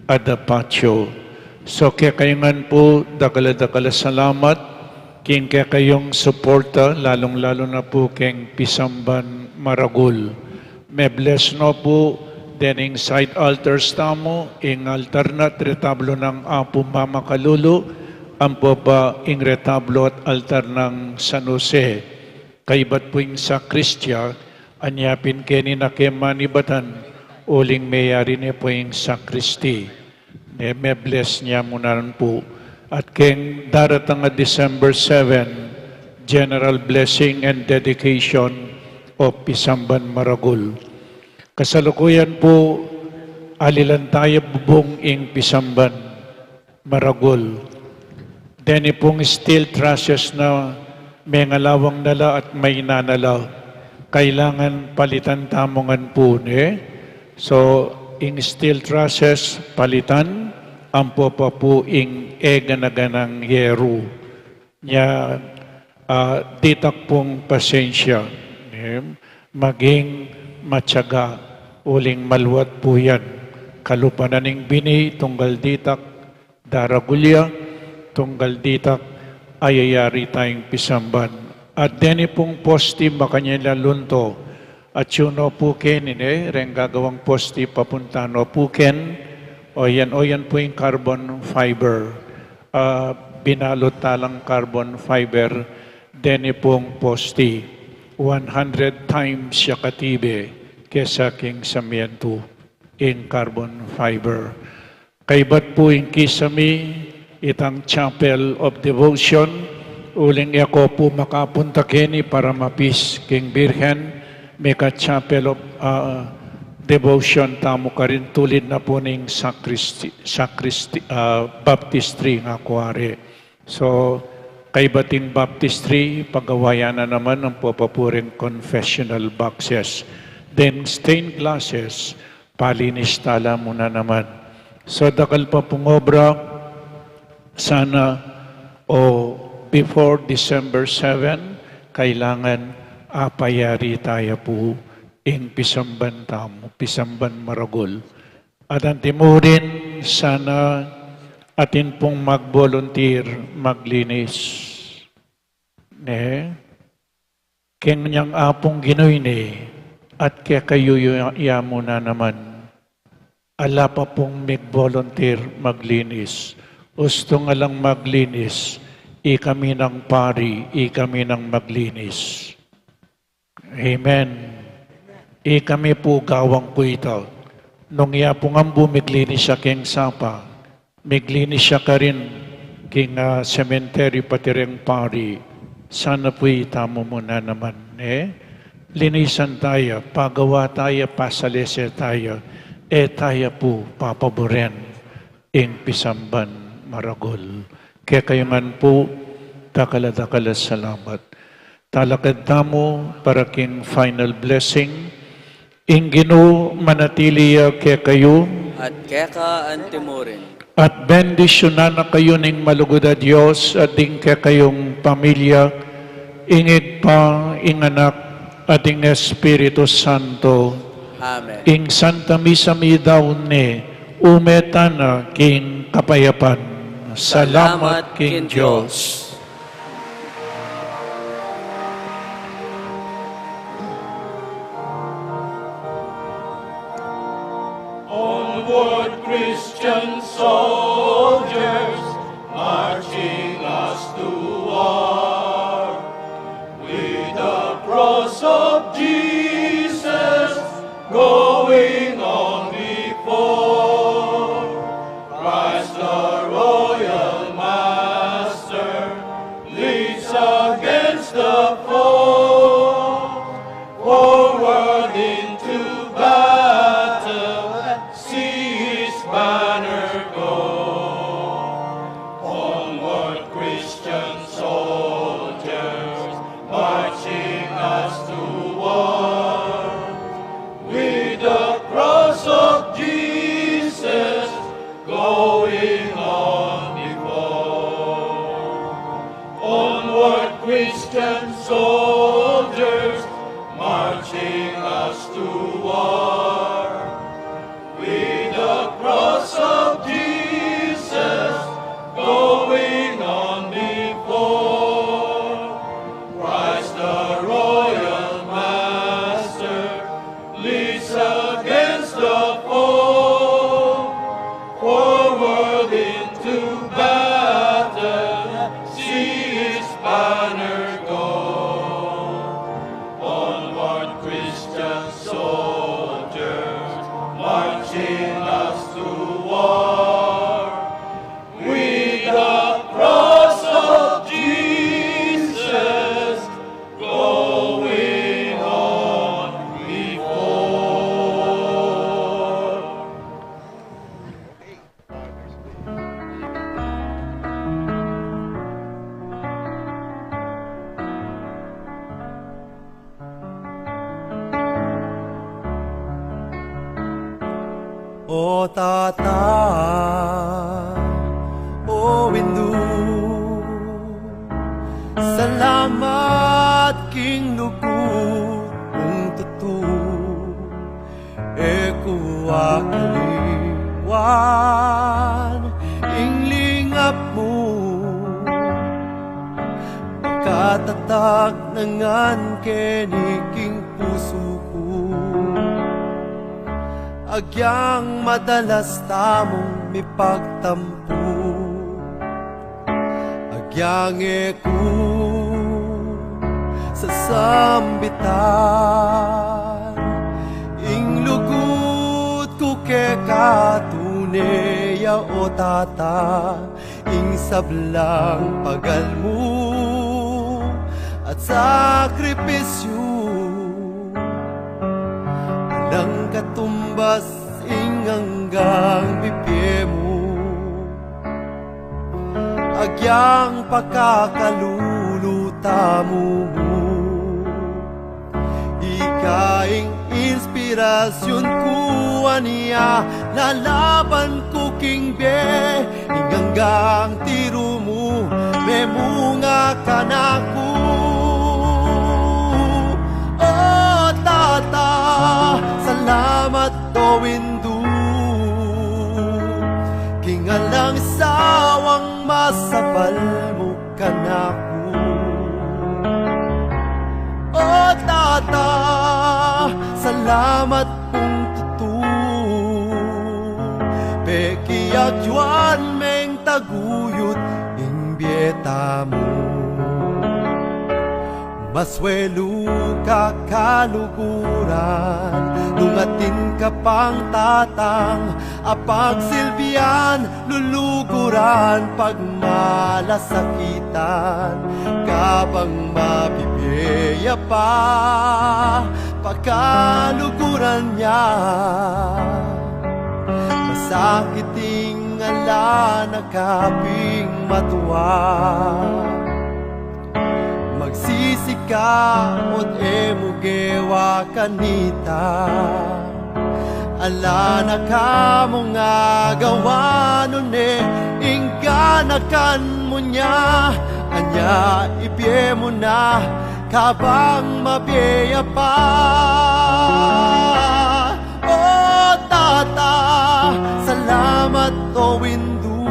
at the patio. So, kekayu ngan pu, dakal a dakal a salamat king kekayung suporta, lalung-lalu na pu keng pisamban maragul. Me-bless no pu dening side altars tamu, ing altar na at retablo nang Apu Mamakalulu, ampo pa ing retablo at altar nang San Jose. Kaybat pu ing sakristia, anya pin keni na ke manibatan, uling meyari ne pu ing sakristi. Ne me-bless ne mu naman pu. At keng daratang a December seven, general blessing and dedication of pisamban maragul. Kasalukuyan pu, alilan taya bubung ing pisamban maragul. Deni pung steel trusses na mengalawang na la at maina na la, kailangan palitan tamu ngan pu, ne? So, ing steel trusses palitan, ampo pa pu ing e gana-ganang yeru. Nya, ah, ditak pung pasensya, ne? Maging matiyaga, uling maluat pu yan. Kalupa na ning bini, tunggal ditak, daragul ya, tunggal ditak, ayayari tayang pisamban. At deni pung posti makanyan la lunto, atyu no pu keni, ne, reng gagawang posti papunta no pu keni, o yan, o yan pu ing carbon fiber. Ah, binalut talang carbon fiber, deni pung posti, one hundred times ya katibe kesa king samientu ing carbon fiber. Kaybat pu ing kisami, itang Chapel of Devotion, uling e ko pu makapunta keni para mapis king Birhen, mika Chapel of, ah, Devotion tamu karin tulid na pu ning sacristy, sacristy, ah, baptistry nga kuare. So, kaybat ing baptistry, pagawa ya na naman ing papapuring confessional boxes. Then, stained glasses, palinis tala mu na naman. So, dakal pa pung obra, sana, o before December seven, kailangan apayari taya pu ing pisamban tamu, pisamban maragul. At antimurin, sana atin pung mag-volunteer, maglinis. Ne? Keng nyang Apung Ginu ini, at kekayu ya mu na naman. Ala pa pung mig-volunteer maglinis. Ustu na lang maglinis, ikami nang pari, ikami nang maglinis. Amen. Ikami pu gawang ku ita. Nung iya pung ambu miglinis ya keng sapa, miglinis ya karin king, ah, sementeryu pati reng pari, sana pu itamu mu na naman, e? Linisan taya, pagawa taya, pasalese taya, e taya pu papaburen ing pisamban maragul. Kekayu ngan pu, dakal a dakal a salamat. Talakad tamu para king final blessing. Ing Ginu manatili ya kekayu. At keka antimurin. At bendisyunan na kayu ning malugud a Dios at ding kekayung pamilya, ing Ibpa, ing Anak, at ing Espiritu Santo. Amen. Ing Santa Misa mi daun ne, ume tana king kapayapan. Salamat king Dios. Onward, Christian soldiers, marching us to war. With the cross of Jesus going on before, Christ the royal master leads against the foe. Forward into battle, see his banner go. Onward, Christian soldiers, marching us to war. With the cross of Jesus going on before. Onward, Christian soldiers, marching us to war. With the cross of Jesus going on before, Christ the royal master leads against the foe. Forward into battle, see his banner go. Onward, Christian soldiers, marching us to war. With the cross of Jesus going on before. O Tata, o Indu, salamat king lugud mung tutu. E ku akaliwan ing lingap mu, makatatag na ngan keni king pusu ku. Agyang madalas tamung mipagtampu, Yang e ku sasambitan ing lugud ku keka, tune ya, o Tata, ing sablang pagal mu at sakripisyu. Alang katumbas ing anggang bibie mu, agyang pakakalulu tamu mu. Ika ing inspirasyun ku, anya lalaban ku king bie, ing anggang tiru mu memunga kanaku. O Tata, salamat o Indu, king alang sawang masapal mu kanaku. O Tata, salamat pung tutu, pekiagyuan meng taguyud ing bie tamu. Masuelu ka kaluguran, nung atin ka pang tatang a pagsilbian, luluguran pagmalasakitan, kabang mabibie ya pa pakaluguran ya. Masakit ing ala na ka pin matua, magsisi ka ot e mu gewa kanita. Ala na ka mung agawa, nune ing ganakan mu nya, anya ibie mu na kabang mabie ya pa. O Tata, salamat o Indu,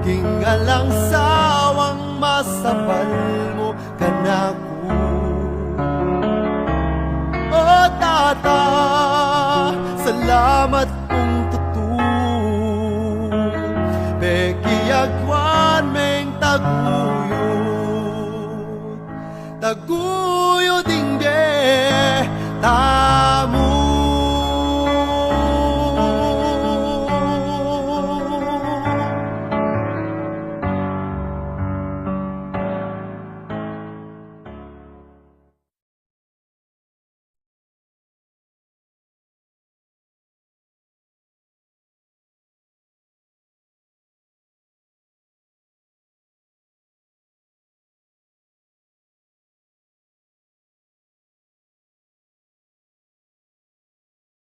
king alang sawang masapal mu kanaku. O Tata, salamat pung tutu, pekiagyuan meng taguyud, taguyud.